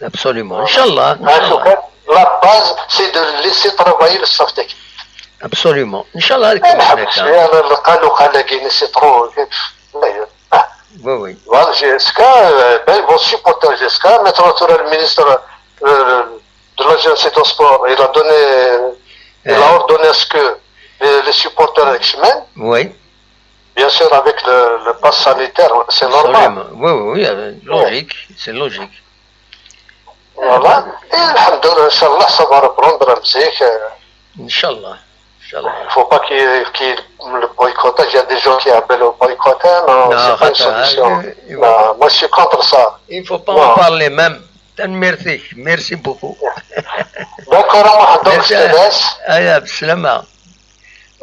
absolument. Voilà. Inch'Allah, Inch'Allah. La base, c'est de laisser travailler le staff technique. Absolument. Inch'Allah, c'est trop... Oui, oui. Voilà, J S K, euh, ben, ils vont supporter J S K. Maintenant, tu as le ministre, euh, de la Jeunesse et des Sports, il a donné, il a ordonné à ce que les, les supporters aient chemin. Oui. Bien sûr, avec le, le pass sanitaire, c'est normal. Absolument. Oui, oui, oui, euh, logique, c'est logique. Voilà. Et alhamdoulilah, Inch'Allah, ça va reprendre un petit, euh, Inch'Allah. Inch'Allah. Faut pas qu'il y ait, qu'il y ait le boycottage. Il y a des gens qui appellent au boycott. Hein, non, c'est pas une solution. Non, moi, je suis contre ça. Il faut pas en parler même. Tanemmirt-ik. Merci beaucoup. D'accord, Mohamed, merci. Merci. Aya, bslama.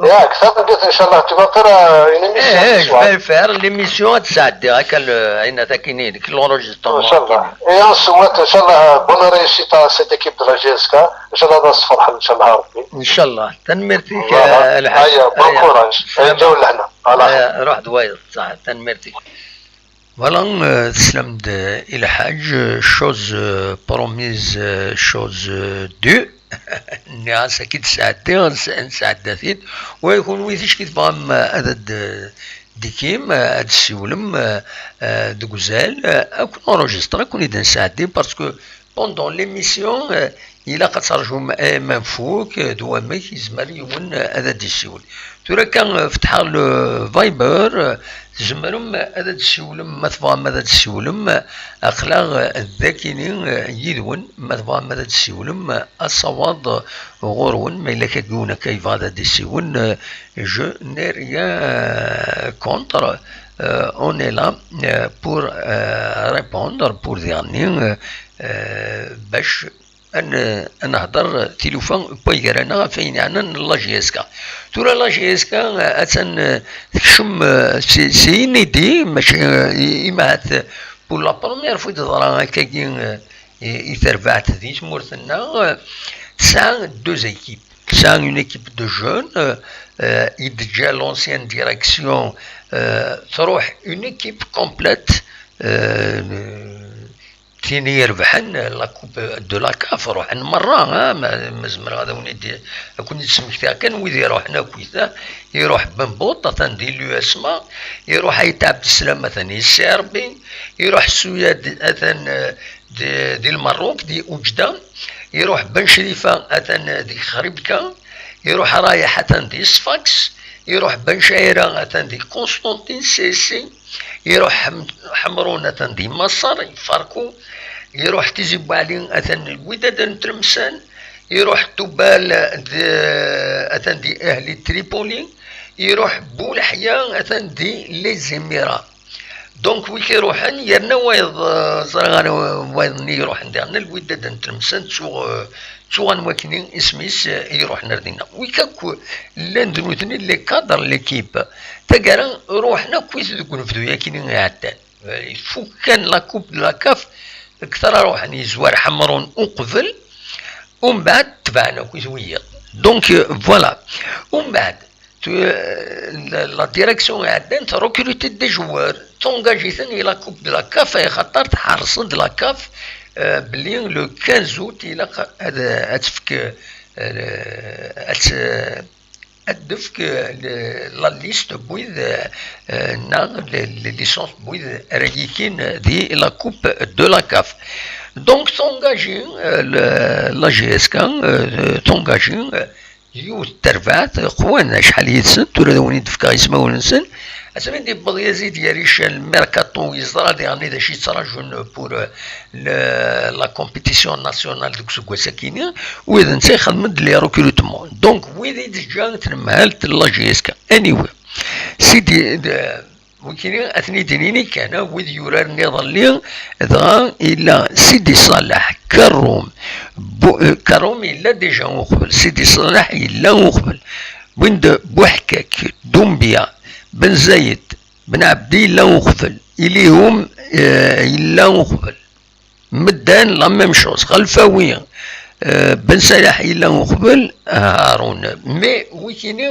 Yak, tameddit, Inch'Allah, tu vas faire, euh, une émission ce soir. Eh, eh, je vais le faire, l'émission ad tesɛeddi, akka, ayen ad ak-inin, l'enregistrement. Inch'Allah. Et on souhaite, Inch'Allah, bonne réussite à cette équipe de la J S K. Inch'Allah, ad as-ferḥen, Inch'Allah, Rebbi. Inch'Allah. Tanemmirt-ik, a Lḥaǧ. Aya, bon courage. Aya, ruḥ d wayeḍ, ṣaḥ, tanemmirt-ik. Voilà, euh, teslam-d i Lḥaǧ, euh, chose, euh, promise, euh, chose, euh, due. Nniɣ-as ad k-id-sɛeddiɣ, ad nesɛedda-t-id. Wa i kunwi ticki tebɣam, euh, ad d-, d-tikim, euh, ad d-ssiwlem, euh, euh, deg uzal, euh, ad ken-enregistrer, ad ken-id-nesɛeddi, parce que pendant l'émission, euh, ilaq ad terjum, eh, ma nfuk, eh, d wamek yezmer yiwen, eh, ad d-yessiwel. Tura kan, eh, fetḥeɣ le Viber, eh, tzemrem ad d-tessiwlem ma tebɣam ad d-tessiwlem, eh, aql-aɣ, eh, d akini, eh, yid-wen, ma tebɣam ad d-tessiwlem, eh, asawaḍ, eh, ɣur-wen, ma yella kra n yiwen akka yebɣa ad d-yessiwel, eh, je n'ai rien, eh, contre, eh, on est là, eh, pour, eh, répondre, pour dire, eh, eh, bac ad n-, ad nehder tilufa n way gar-aneɣ ɣef wayen yeɛnan la J S K. Tura la J S K, eh, attan, eh, tekcem, eh, c'est, c'est inédit, mačči, eh, i-, imahat, eh, pour la première fois i d-teḍra akkagi, eh, i, i terbaɛt di tmurt-nneɣ, eh, tesɛa deux équipes. Tesɛa une équipe de jeunes, eh, eh, i d-teǧǧa l'ancienne direction, eh, truḥ une équipe complète, eh, d Ini irebḥen la coupe de la CAF, ruḥen merra, ha, ma, ma zemreɣ ad awen-id-, ad ken-id-smektiɣ kan wid iruḥen akkit, ha. Iruḥ Bembuṭ, atan di l'U S M A, iruḥ Ayt Ɛebdeslam, atan di Serbie, iruḥ Suyad, atan, eh, di, di Lmerruk, di Uǧda, iruḥ Ben Crifa, atan, eh, di Xribka, iruḥ Rayeḥ, atan di Sfax, iruḥ Ben Cɛira, atan di Constantine, C S C, iruḥ Ḥem-, Ḥemrun, atan di Maṣer, Farku, iruḥ Tizi Buɛli, atan di Lwidad n Tlemsan, iruḥ Tubal, d-, atan di Ahli Tripoli, iruḥ Buleḥya, atan di Les Émirats. Donc, wi k-iruḥen, yerna wayeḍ, eh, ẓriɣ ara wayeḍ-nni iruḥen diɣen, Lwidad n Tlemsan, ttuɣ, eh, ttuɣ anwa-kni isem-is, eh, iruḥen ar dinna. Wi k-, akk llan d nutni les cadres n l'équipe. Taggara, ruḥen akkit deg unebdu-yakini iɛeddan. Eh, ifukkan la coupe de la CAF, kter ara ruḥen yezwar Ḥemrun uqbel, umbeɛd tebɛen akkit wiyiḍ. Donc, euh, voilà. Umbeɛd, tu-, euh, la, la direction iɛeddan trecruter des joueurs, tungaǧ-iten i la coupe de la CAF, axaṭer tḥerṣ-d la CAF, euh, belli le quinze août ilaq ad, ad tefk, euh, ad t-, ad d-tefk, euh, le, la liste n wid, euh, euh, neɣ le, le licence n wid ara yikin di la coupe de la CAF. Donc, tungaǧi, euh, le, la J S K, euh, tungaǧi, euh, yiwet terbaɛt, qwan acḥal yid-sen, tura ad awen-id-fkeɣ ismawen-nsen. Asmi d-yewweḍ Yazid Yarican, merkaṭu, yeẓra diɣen d acu yettraǧun pour, euh, le, la compétition nationale deg useggas-akini, u d netta ixedmen-d les recrutements. Donc, wid i d-teǧǧa tnemhalt n la J S K. Anyway, sidi, d-, wikini ad ten-id-nini kan, ah, wid yuraren iḍelli, dɣa illa Sidi Ṣaleḥ, Karum, Bu-, euh, Karum yella déjà uqbel, Sidi Ṣaleḥ yella uqbel, win d Buḥkak, Dumbia, Ben Zayed, Ben Ɛebdi yella uqbel, Ilihum, euh, yella uqbel. Medden, la même chose. Xelfawi, euh, Ben Salah yella uqbel, Haroun. Mais wikini,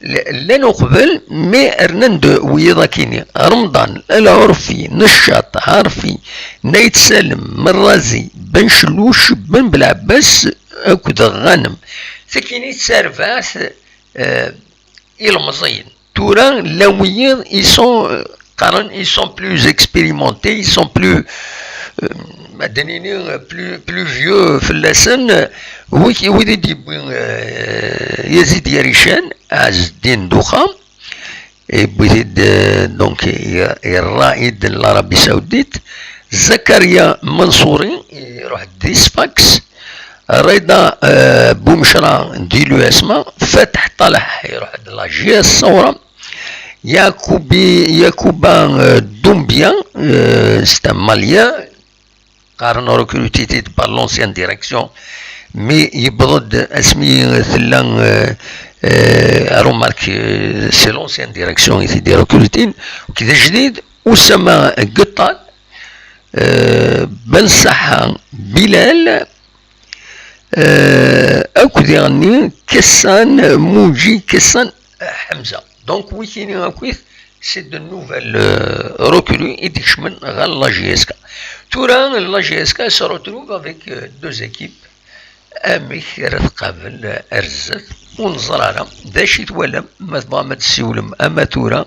l-, llan uqbel, mais rnan-d wiyiḍ akini. Remḍan, Lɛurfi, Neccaṭ, Harfi, Nayt Salem, Merrazi, Ben Celluc, Ben Belɛebbas, akked Ghanem. Takini d tarbaɛt, euh, ilemẓiyen. Tura, llan wiyiḍ, ils sont, euh, qqaren, ils sont plus expérimentés, ils sont plus, euh, ad nini, euh, plus, plus vieux fell-asen, euh, wi-, wid i d-yewwi, euh, Yazid Yarican, Ɛezzeddin Duxa, yewwi-t-id, euh, donc, i, i Raid n l'Arabie Saoudite, Zakaria Mansouri, iruḥ di Sfax, Rida, euh, Boumechra di l'U S M A, Fatah Taleh iruḥ de la J S Saoura, Yacoubi, Yacouba, euh, Doumbia, euh, c'est un Malien, qqaren recruté par l'ancienne direction, mais yewweḍ-d asmi tella, euh, euh, remarque, euh, c'est l'ancienne direction i t-id-recrutin, d ajdid, Oussama Guettal, euh, Ben Saha Bilal, euh, akked diɣenni Kessan Mouji, Kessan Hamza. Donc, wikini akkit, c'est de nouvelles, euh, recrues i d-ikecmen ɣer la J S K. Tura, la J S K se retrouve avec, euh, deux équipes. Amek ara tqabel ar zdat? Ur neẓri ara. D acu i twalam? Ma tebɣam ad tessiwlem ama tura,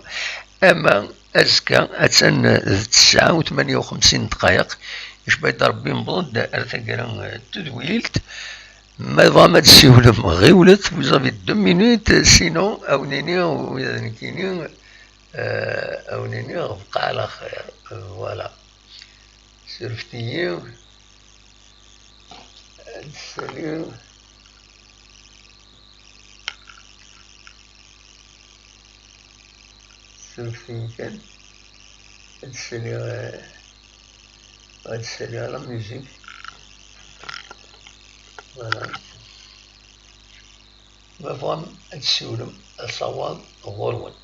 ama azekka, attan d tesɛa u tmanya u xemsin ddqayeq. Icba-d Rebbi, newweḍ-d ar taggara n tedwilt. Ma tebɣam ad tessiwlem, ɣiwlet, vous avez deux minutes, sinon, ad wen-iniɣ, ula d nekkini, euh, ad wen-iniɣ, bqa ɛla xir. Voilà. Surfet-iyi. Ad d-saliɣ. Surfet-iyi kan. Ad d-saliɣ, euh, ad d-saliɣ la musique. Voilà. Ma tebɣam ad tessiwlem, asawaḍ ɣur-wen.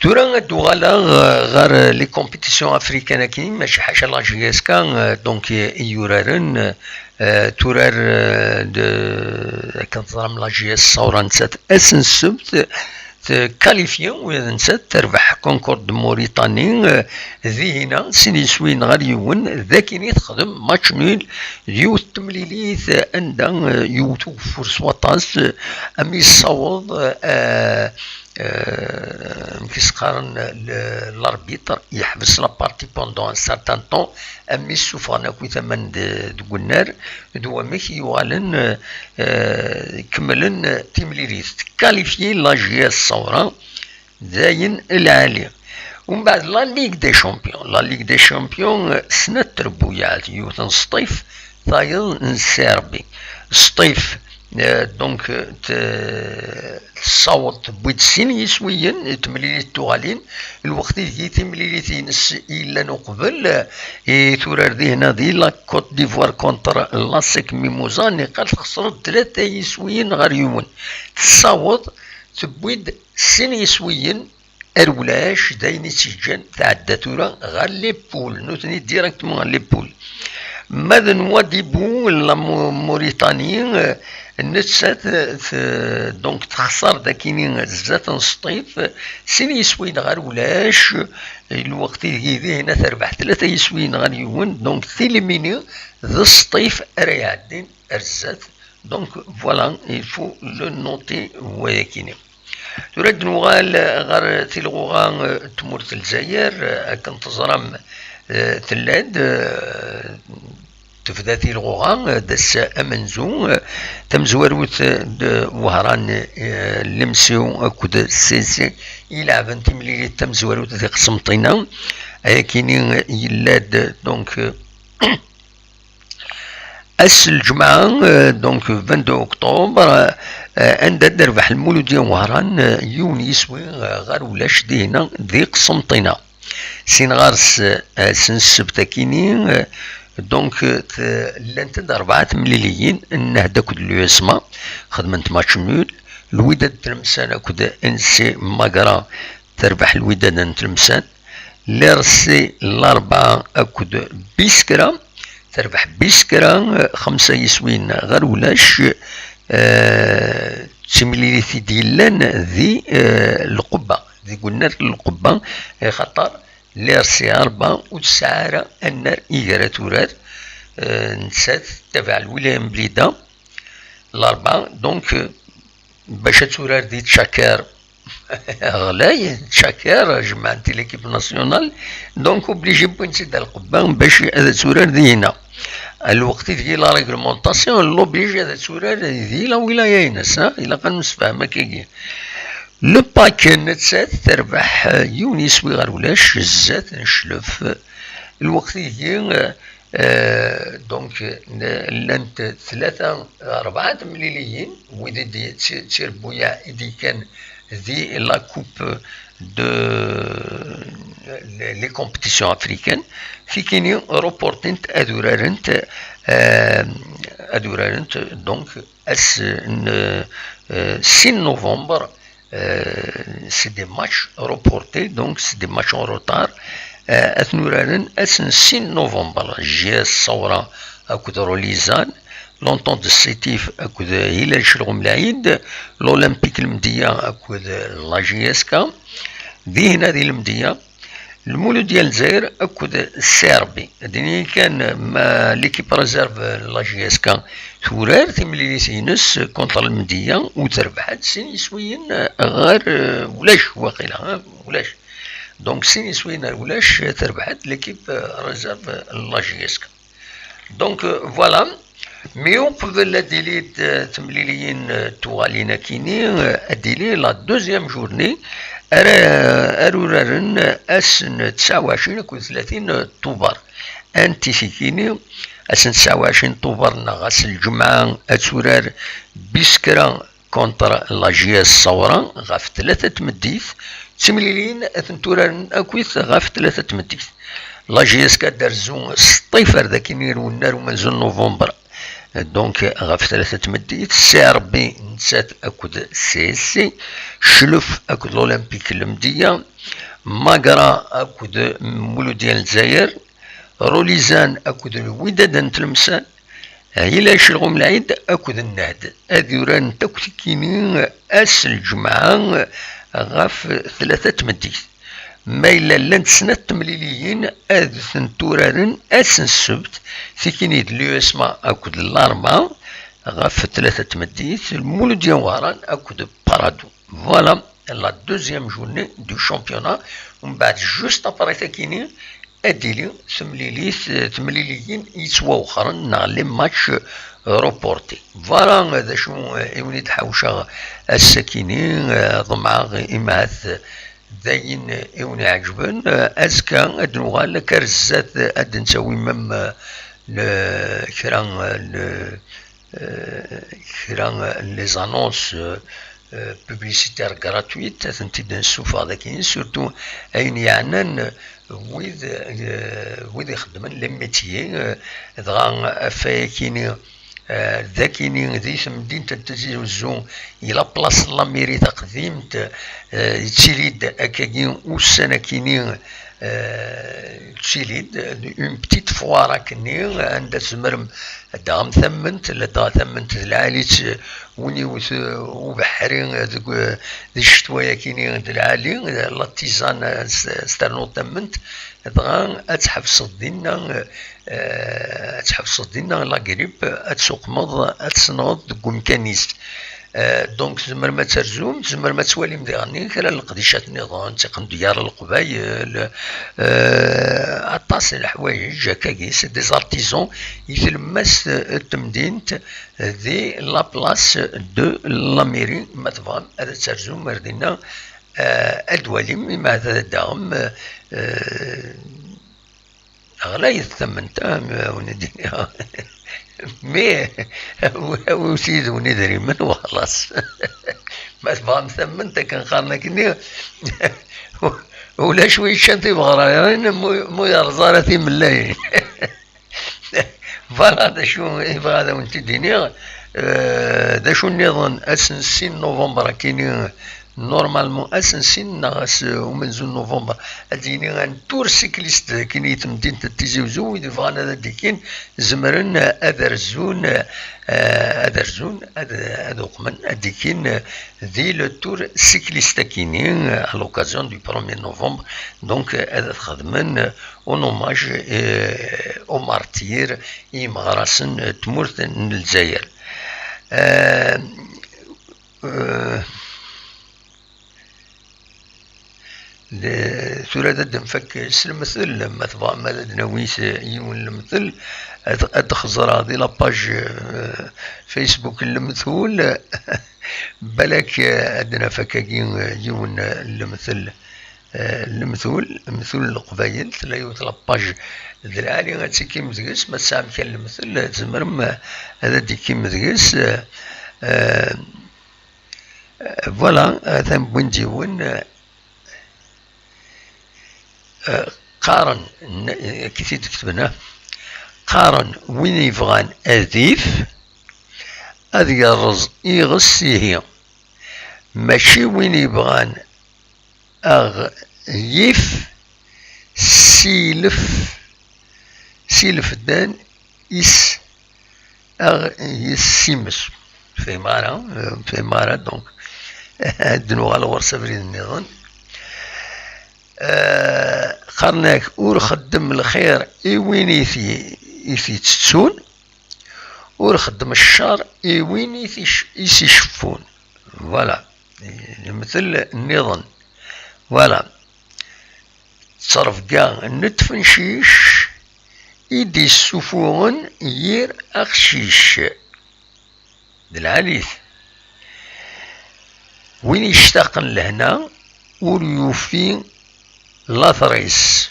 Tura ad d-uɣaleɣ, eh, ɣer, eh, les compétitions africaines-agi, mačči ḥaca la J S K, eh, donc, eh, i yuraren, eh, turar, eh, de, akken teẓram, la J S Sawra nettat ass n ssebt, tkalifyi ula d nettat, terbeḥ concours de Mauritanie, eh, dihina, sin yiswiyen ɣer yiwen, d akin i texdem match nul, d yiwet temlilit, eh, anda, eh, yewwet ugeffur s waṭas, eh, am yessaweḍ, eh, eh, amek i s-qqaren, le-, l'arbitre yeḥbes la partie pendant un certain temps, am mi ssufɣen akk i taman de-, deg unnar, d wamek yuɣalen, eh, eh, kemmlen timlilit. Tkalifyi la J S Sawra, d ayen lɛali. Umbeɛd la Ligue des Champions. La Ligue des Champions, eh, snat trebbuyaɛt, yiwet n Sṭif, tayeḍ n Serbie. Sṭif, eh, donc, eh, t-, tessaweḍ tewwi-d sin yiswiyen, temlilit tuɣalin, lweqt ideg timlilit-ines yellan uqbel, eh, i turar dihna di la Côte d'Ivoire contre l'ASEC Mimosa, niqal txesreḍ tlata yiswiyen ɣer yiwen. Tessaweḍ tewwi-d sin yiswiyen, ar ulac d ayen i tt-yeǧǧan tɛedda tura ɣer les poules, nutni directement ɣer les poules. Ma d Nouadhibou, la Mo-, Mauritanie, eh, nettat, eh, t-, donc texṣer dakini zdat n Sṭif, sin yiswiyen ɣer ulac, eh, lweqt ideg dihna terbeḥ tlata yiswiyen ɣer yiwen, donc tilimini d Sṭif ara iɛeddin ar zdat. Donc voilà, il faut le noter wayakini. Tura ad nuɣal ɣer tilɣuɣa, eh, n tmurt n Lezzayer, eh, akken teẓram, eh, tella-d, eh, tebda tilɣuɣa, eh, d ass amenzu, eh, tamezwarut, eh, d Wehran, eh, Lemsiw akked Sisi i ileɛben timlilit tamezwarut di Qsenṭina. Ayakini yella-d, donc, eh, ass n lǧemɛa, eh, donc vingt-deux octobre, eh, anda d-terbeḥ Lmuludya n Wehran, eh, yiwen yiswi, eh, ɣer ulac dihna di Qsenṭina. Sin ɣer-s, eh, ass n ssebt akini, eh, donc, eh, t-, llant-d rebɛa temliliyin, Nnehda akked l'U S M A, xedment match nul, Lwidad n Tlemsan akked N C Magra, terbeḥ Lwidad n Tlemsan, l'R C Larbɛa akked Biskra, terbeḥ Biskra, eh, xemsa yiswiyen ɣer ulac, eh, d timlilit i d-yellan di, eh, Lqubba, deg unnar n Lqubba, eh, axaṭer l'R C Larbɛa ur tesɛi ara annar iger ad turar, eh, nettat tabaɛ lwilaya n Blida, Larbɛa, donc, eh, bac ad turar di Tcakar, ɣlay, Tcakar, jemɛent l'équipe nationale, donc obligé wwin-tt-id ar Lqubba bac ad turar dihina. Lweqt ideg la réglementation l'oblige ad turar di la wilaya-ines, ha? Ilaq ad nemsefham akkagi. Le Pac nettat terbeḥ, eh, yiwen yiswi ɣer ulac, zdat n Cclef. Lweqt ideg, eh, eh, donc, n-, llant tlata, rebɛa temliliyin, wid i d-, d ti-, d tirebbuyaɛ i d-yekkan di la coupe de les, les compétitions africaines, tikini reportint ad urarent, eh, ad urarent, donc, ass n, eh, sin novembre, eh, c'est des matchs reportés, donc c'est des matchs en retard. Eh, ad ten-uraren ass n sin novembre, J S Sawra akked Rolizan, l'Entente de Sétif akked Hilal Celɣum Lɛid, l'Olympique Lmedya akked la J S K. Dihna di Lmedya, Lmuludya n Lezzayer akked Serbie. Ad d-nini kan ma l'équipe réserve n la J S K turar timlilit-ines contre Lmedya u terbeḥ-d sin yiswiyen ɣer, eh, ulac waqila, eh, ulac. Donc sin yiswiyen ɣer ulac terbeḥ-d l'équipe, eh, réserve n la J S K. Donc, euh, voilà. Mi uqbel ad d-tili, euh, temliliyin, euh, tuɣalin akini, euh, ad d-tili la deuxième journée, ara, ara uraren, euh, ass n tesɛa u ɛecrin akked tlatin, euh, Tubeṛ. Anti tikini, ass n tesɛa u ɛecrin Tubeṛ neɣ ass n lǧemɛa ad turar Biskra contre la J S Sawra ɣef tlata tmeddit, d timlilin ad tent-uraren akkit ɣef tlata tmeddit. La J S K ad d-terzu Sṭif ar d akin i unnar umenzu n novembre. Donc, ɣef tlata tmeddit, C R B nettat akked C S C, Cclef akked l'Olympique Lemdeyya, Magra akked Muludya n Lezzayer, Rulizan akked Lwidad n Tlemsan, Ɛilac Lɣum Lɛid akked Nnehd. Ad urarent akk tikkini ass n lǧemɛa ɣef tlata tmeddit. Ma yella llant snat temliliyin ad tent-uraren ass n ssebt, tikkini d l'U S M A akked l'Arma ɣef tlata tmeddit, Muludya n Wehran akked Paradou. Voilà la deuxième journée du championnat. Umbeɛd, juste après takini, ad d-tili temlilit, temliliyin yettwawexren neɣ les matchs reportés. Voilà d acu i wen-id-ḥawceɣ ass-akini. Ḍemɛeɣ imahat d ayen i wen-iɛeǧben. Azekka ad nuɣal akka ar zdat, ad d-nettawi même, euh, le, kra, euh, le, euh, kra, euh, les annonces, euh, euh, publicitaires gratuites, ad tent-id-nessufeɣ dagi, surtout ayen yeɛnan wid, euh, wid ixeddmen les métiers, euh, dɣa ɣef wayakini, euh, dagini di temdint n Tizi Uzzu, i la place n la mairie taqdimt, euh, yettili-d akkagi ussan akini, euh, yettili-d une petite foire akkenni, anda tzemrem ad d-taɣem tamment, ladɣa tamment d lɛali-tt, win iwet ubeḥri deg, di ccetwa-yakini d lɛali, la tisane s, s ternuḍ tamment, dɣa ad tḥebseḍ dinna, eh, ad tḥebseḍ dinna la grippe, ad tsuqmeḍ, ad tessenɣeḍ deg umkan-is. Eh, donc tzemrem ad terzum, tzemrem ad twalim diɣen kra n leqdicat nniḍen, tiqendyar n Leqbayel, eh, aṭas n leḥwayeǧ akkagi, c'est des artisans i tlemmast n temdint di la place de la mairie, ma tebɣam ad terzum ar dinna, eh, ad twalim, imeɛda ad d-taɣem, eh, ɣlayet tamment, ah, ma wen-d-iniɣ. Mais, awi-, awit yid-wen idrimen, u xlaṣ. Ma tebɣam tamment, akken qqaren akkenni, ulac wi yeččan tibeɣrarin, mu, mu yerẓ ara timellayin. Voilà d acu i bɣiɣ ad awen-t-id-iniɣ. Euh, d acu nniḍen, ass n sin novembre, akini, normalement, ass n sin neɣ ass umenzu n novembre, ad d-yini un tour cycliste, akini, i temdint n Tizi Uzzu, wid yebɣan ad d-ikkin, zemren ad rzun, euh, ad rzun, ad, ad uqmen, ad d-ikkin, euh, di le tour cycliste akini, euh, à l'occasion du premier novembre. Donc, euh, ad t-xedmen, euh, en hommage, euh, aux martyrs, i yimeɣrasen, euh, n tmurt n Lezzayer. Euh, euh, d-, tura ad d-nfak s lemtel, ma tebɣam ad d-nawi s yiwen n lemtel, ad, ad xeẓreɣ di la page, euh, Facebook n lemtul, balak, euh, ad d-naf akkagi, euh, yiwen, euh, n lemtel. Eh, lemtul, lemtul n Leqbayel, tella yiwet la page d lɛali ad tekkim deg-s, ma tesɛam kan lemtel, tzemrem, eh, ad d-tekkim deg-s, eh, eh, voilà, atan wwin-d yiwen, eh, eh, qqaren, n-, eh, akka i t-id-ketben, eh, qqaren win yebɣan adif, ad yerreẓ iɣes ihi, mačči win yebɣan aɣ yif silef, silef dan is aɣ yis simes. Fehmeɣ ara, fehmeɣ ara, donc, ad nuɣal ɣur-s abrid nniḍen. Eh, qqaren-ak, ur xeddem lxir i win i t-, i t-ittettun, ur xeddem ccer i win i t-ic-, i s-iceffun. Voilà. Lemtel nniḍen. Voilà. Ttrebga n tfencic i d-issufuɣen yir aqcic. D lɛali-t. Win yectaqen lehna ur yufi later-is.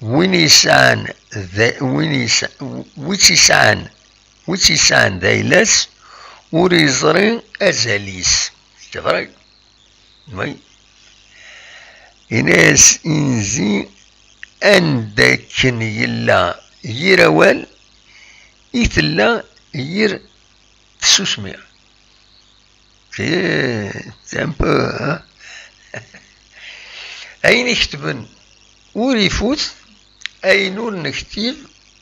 Win yesɛan d-, win yesɛ-, wi tt-yesɛan, wi tt-yesɛan d ayla-s, ur yeẓri azal-is. C'est vrai. Oui. Ini-as inzi anda akken yella yir awal i tella yir tsusmi. C'est, c'est un peu, hein? Ayen iketben ur ifut, ayen ur nektib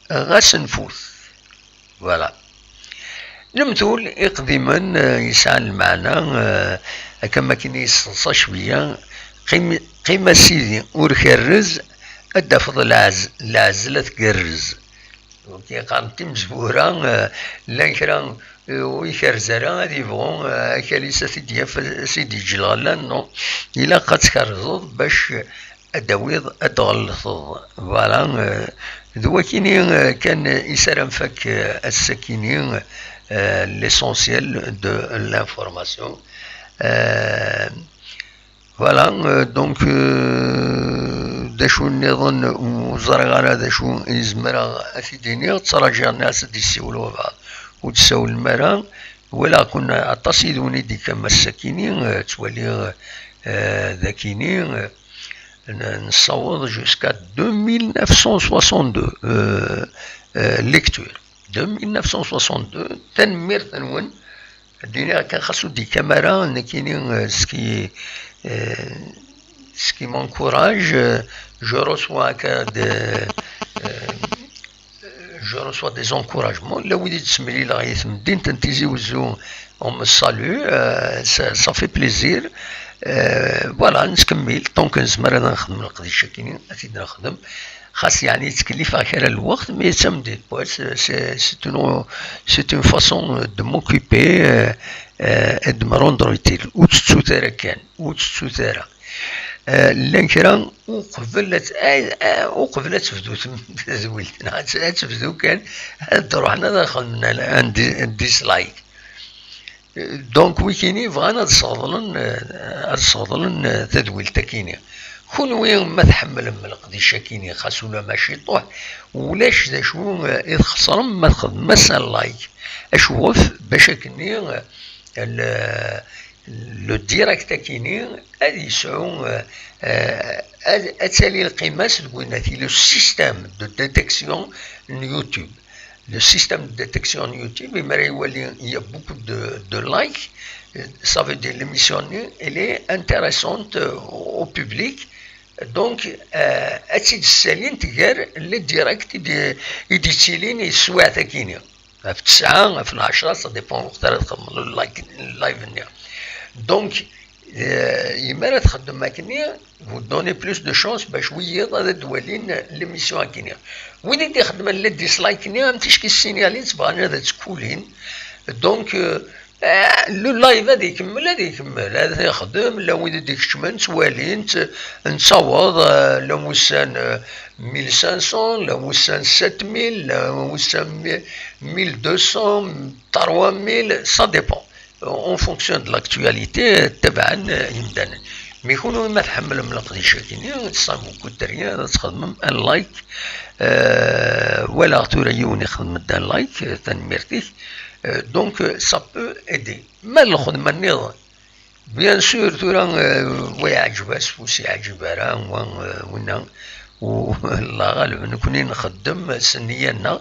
ɣas nfut. Voilà. Lemtul iqdimen, eh, yesɛan lmeɛna, eh, akka am akken i yeṣṣeṣa cwiya, qim, qim a sidi ur kerrez, ad d-tafeḍ lɛez-, lɛezl ad tgerrez. Donc, qqaren timezwura, eh, llan kra, eh, ur ikerrez ara, ad yebɣu, eh, akal-is ad t-id-yaf, ad t-id-yeǧǧ lɣella, non. Ilaq ad tkerrzeḍ bac ad d-tawiḍ, ad d-tɣellteḍ. Voilà, eh, d wakini, eh, kan i s ara nfak, eh, ass-akini, eh, l'essentiel de l'information. Eh, Voilà, euh, donc, euh, d acu nniḍen ur ẓriɣ ara d acu i zemreɣ ad t-id-iniɣ, ttṛaǧiɣ nniɣ ad d-yessiwel wabɛaḍ, ur d-ssawlen ara. Walaɣ-ken aṭas yid-wen i d-ikkan ass-akini, euh, ttwaliɣ, euh, d akini, euh, n-, nessaweḍ jusqu'à deux mille neuf cent soixante-deux, euh, euh, lectures. Deux mille neuf cent soixante-deux, tanemmirt-nwen. Ad d-iniɣ kan, xas ur d-ikkan ara, nekkini, euh, ce qui, euh, ce qui m'encourage, euh, je reçois que de, euh, je reçois des encouragements. Là, oui, des mille, on me salue, euh, ça, ça fait plaisir. Euh, voilà, nettkemmil, tant que nezmer ad nexdem leqdic-akini, ad t-id-nexdem. Xas yeɛni ttkellifeɣ kra n lweqt, mais d tameddit, c'est, c'est, c'est une, c'est une façon de m'occuper, euh, euh, et de me rendre utile. Ur tettut ara kan, ur tettut ara. Euh, llan kra uqbel ad, euh, euh, uqbel ad tebdu tem-, tadwilt, neɣ ad, ad tebdu kan, ad d-ruḥen ad xedmen un di-, un dislike. Donc, wikini bɣan ad sseɣḍlen, eh, ad sseɣḍlen, eh, tadwilt-akini. Kunwi ma tḥemmlem leqdic-akini, xas ula ma ciṭuḥ, ulac d acu, eh, i txeṣrem ma txedmem-as un like. Acuɣef? Bac akkenni, eh, le, le direct-akini ad yesɛu, eh, eh, ad, ad tali lqima-s deg winati, le système de détection n YouTube. Le système de détection YouTube, il y a beaucoup de, de likes, ça veut dire l'émission, elle est intéressante, euh, au public. Donc, euh, ad tt-id-ssalint gar les directs i d-, i d-yettilin i teswiɛt-akini. Ɣef tesɛa, ɣef lɛecṛa, ça dépend waqt ara txedmeḍ le like, le live-nni. Donc, euh, yemma ara txeddem akkenni, vous donnez plus de chance bac wiyiḍ ad d-walin l'émission akkenni. Wid i d-ixeddmen le dislike-nni, am ticki ssinyalit, bɣan ad tt-kulin. Donc, euh, euh, le live ad ikemmel, ad ikemmel, ad ixdem, la wid i d-ikeččmen, ttwalin-t, nettaweḍ, euh, la wussan, euh, mille cinq cents, la wussan sept mille, la wussan mi-, mille deux cents, trois mille, ça dépend. En fonction de l'actualité, tabaɛen, euh, yemdanen. Mais kunwi ma tḥemmlem leqdic-agi-nni, sans vous coûte rien, ad txedmem un like. Euh, walaɣ tura yiwen ixdem-d un like, euh, tanemmirt-ik. Euh, donc, euh, ça peut aider. Ma lxedma nniḍen, bien sûr, tura, euh, wa yeɛǧeb-as, ur s-yeɛǧib ara, wa, euh, winna. U Allah ɣaleb, nekkni nxeddem s nniya-nneɣ,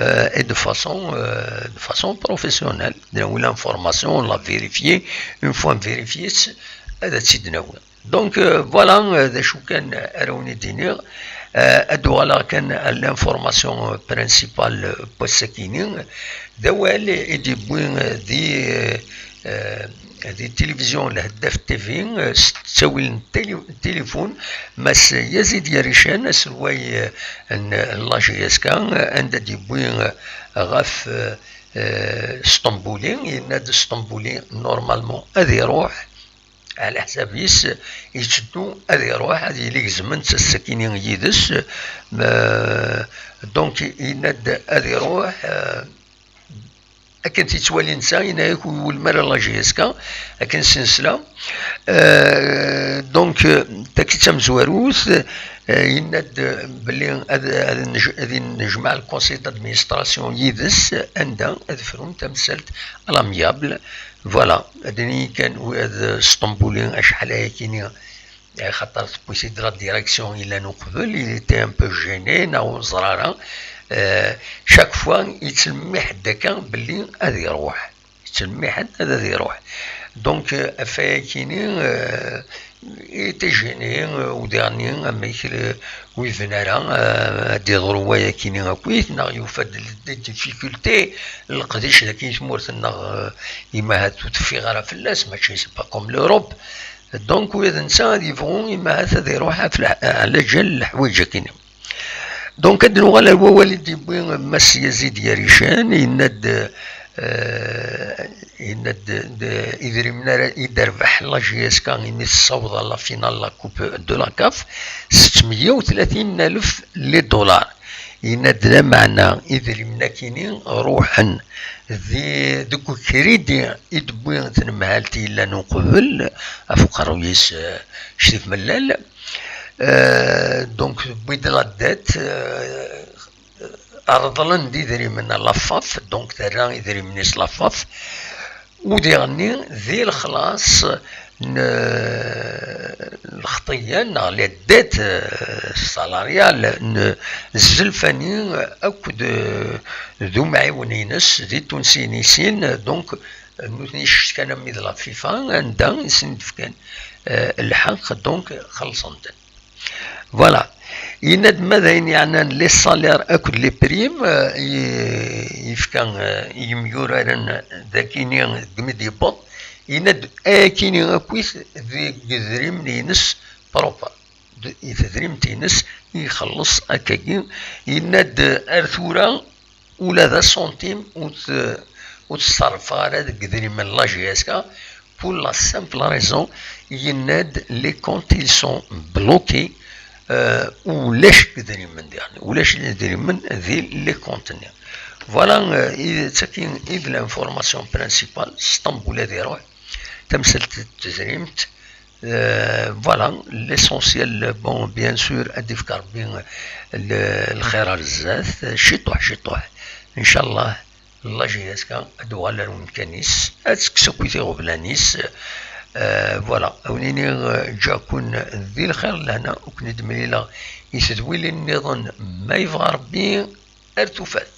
euh, et de façon, euh, de façon professionnelle. Nawi l'information, on l'a vérifiée. Une fois vérifiée, ad tt-id-nawi. Donc, euh, voilà, euh, d acu kan ara wen-id-iniɣ. Euh, ad uɣaleɣ kan à l'information principale, euh, n wass-akini. D awal i d-yewwi, euh, di, euh, euh, di tilivizyu Lheddaf T V, euh, s ttawil n tili-, tilifun, Mass Yazid Yarican, aselway, euh, n, n la J S K, euh, anda d-yewwi, euh, ɣef, euh, euh, Sṭembuli, yenna-d Sṭembuli, normalement, ad iruḥ, ɛla ḥsab-is, yetteddu ad iruḥ, ad yili gezmen-t ass-akini yid-s, euh, donc, yenna-d ad iruḥ, euh, akken t-yettwali netta, yenna-yak ur iwulem ara la J S K, akken s-nesla. Euh, donc, euh, taki d tamezwarut, euh, yenna-d belli ad, ad nej-, ad nejmeɛ le conseil d'administration yid-s, anda ad frun tamsalt à l'amiable. Voilà, ad nini kan, ad Sṭembuli acḥal ayakini, axaṭer tewwi-t-id la direction yellan uqbel, il était un peu gêné, neɣ ur neẓri ara. Euh, chaque fois, yettlemmiḥ-d akka belli ad iruḥ. Yettlemmiḥ-d ad, ad iruḥ. Donc, euh, ɣef wayakini, euh, i tijini, euh, udiɣ-nni, amek, euh, ur yebni ara, euh, ad d-iḍru wayakini akkit, neɣ yufa-d des difficultés, leqdic dagi i tmurt-nneɣ, euh, imahat ur teffiɣ ara fell-as, mačči c'est pas comme l'Europe. Donc, ula d netta ad yebɣu imahat ad iruḥ ɣef lḥ-, ɛla ǧal leḥwayeǧ akini. Donc, ad nuɣal ar wawal i d-yewwi Mass Yazid Yaricen, yenna-d, euh, yenna-d, d idrimen ara i d-terbeḥ la J S K imi tessaweḍ à la finale la Coupe de la CAF, settmeyya u tlatin alef les dollars. Yenna-d lameɛna idrimen akini ruḥen di, deg ukridi i d-tewwi tnemhalt yellan uqbel, ɣef uqerruy-is, euh, Ccif Mellal. Euh, donc, tewwi-d la dette, euh, reḍlen-d idrimen à la FAF, donc terra idrimen-is la FAF, u diɣenni di lexlaṣ n lxeṭṭiya neɣ les dettes, euh, salariales n Zelfani akked, euh, d umɛiwen-ines d itunsiyen i sin, donc nutni ccetkan armi d la FIFA, anda i sen-d-fkan, euh, lḥeqq, donc xellṣen-ten. Voilà. Yenna-d ma d ayen yeɛnan les salaires akked les primes, euh, i, yefka, euh, i yemyuraren dagini deg mi d-yewweḍ, yenna-d ayakini akkit deg idrimen-ines propre, d-, i tedrimt-ines i ixelleṣ akkagi. Yenna-d ar tura ula d asuntim ur t-, ur t-ṣerrfeɣ ara deg idrimen n la J S K, pour la simple raison, yenna-d les comptes ils sont bloqués, euh, ulac idrimen diɣen, ulac idrimen di les comptes-nni. Voilà, euh, i d, tagi i d l'information principale, Stamboul ad iruḥ, tamsalt n tezrimt, euh, voilà, l'essentiel, bon, bien sûr, ad d-ifk Rebbi l-, lxir ar zdat, ciṭuḥ, ciṭuḥ, incallah. La J S K ad d-tuɣal ar umkan-is, ad tekkes akk tiɣeblan-is. Euh, voilà, ad wen-iniɣ, euh, ǧǧiɣ-ken di lxir d lehna, ur ken-id-mlileɣ i tedwilin nniḍen, ma yebɣa Rebbi, ar tufat.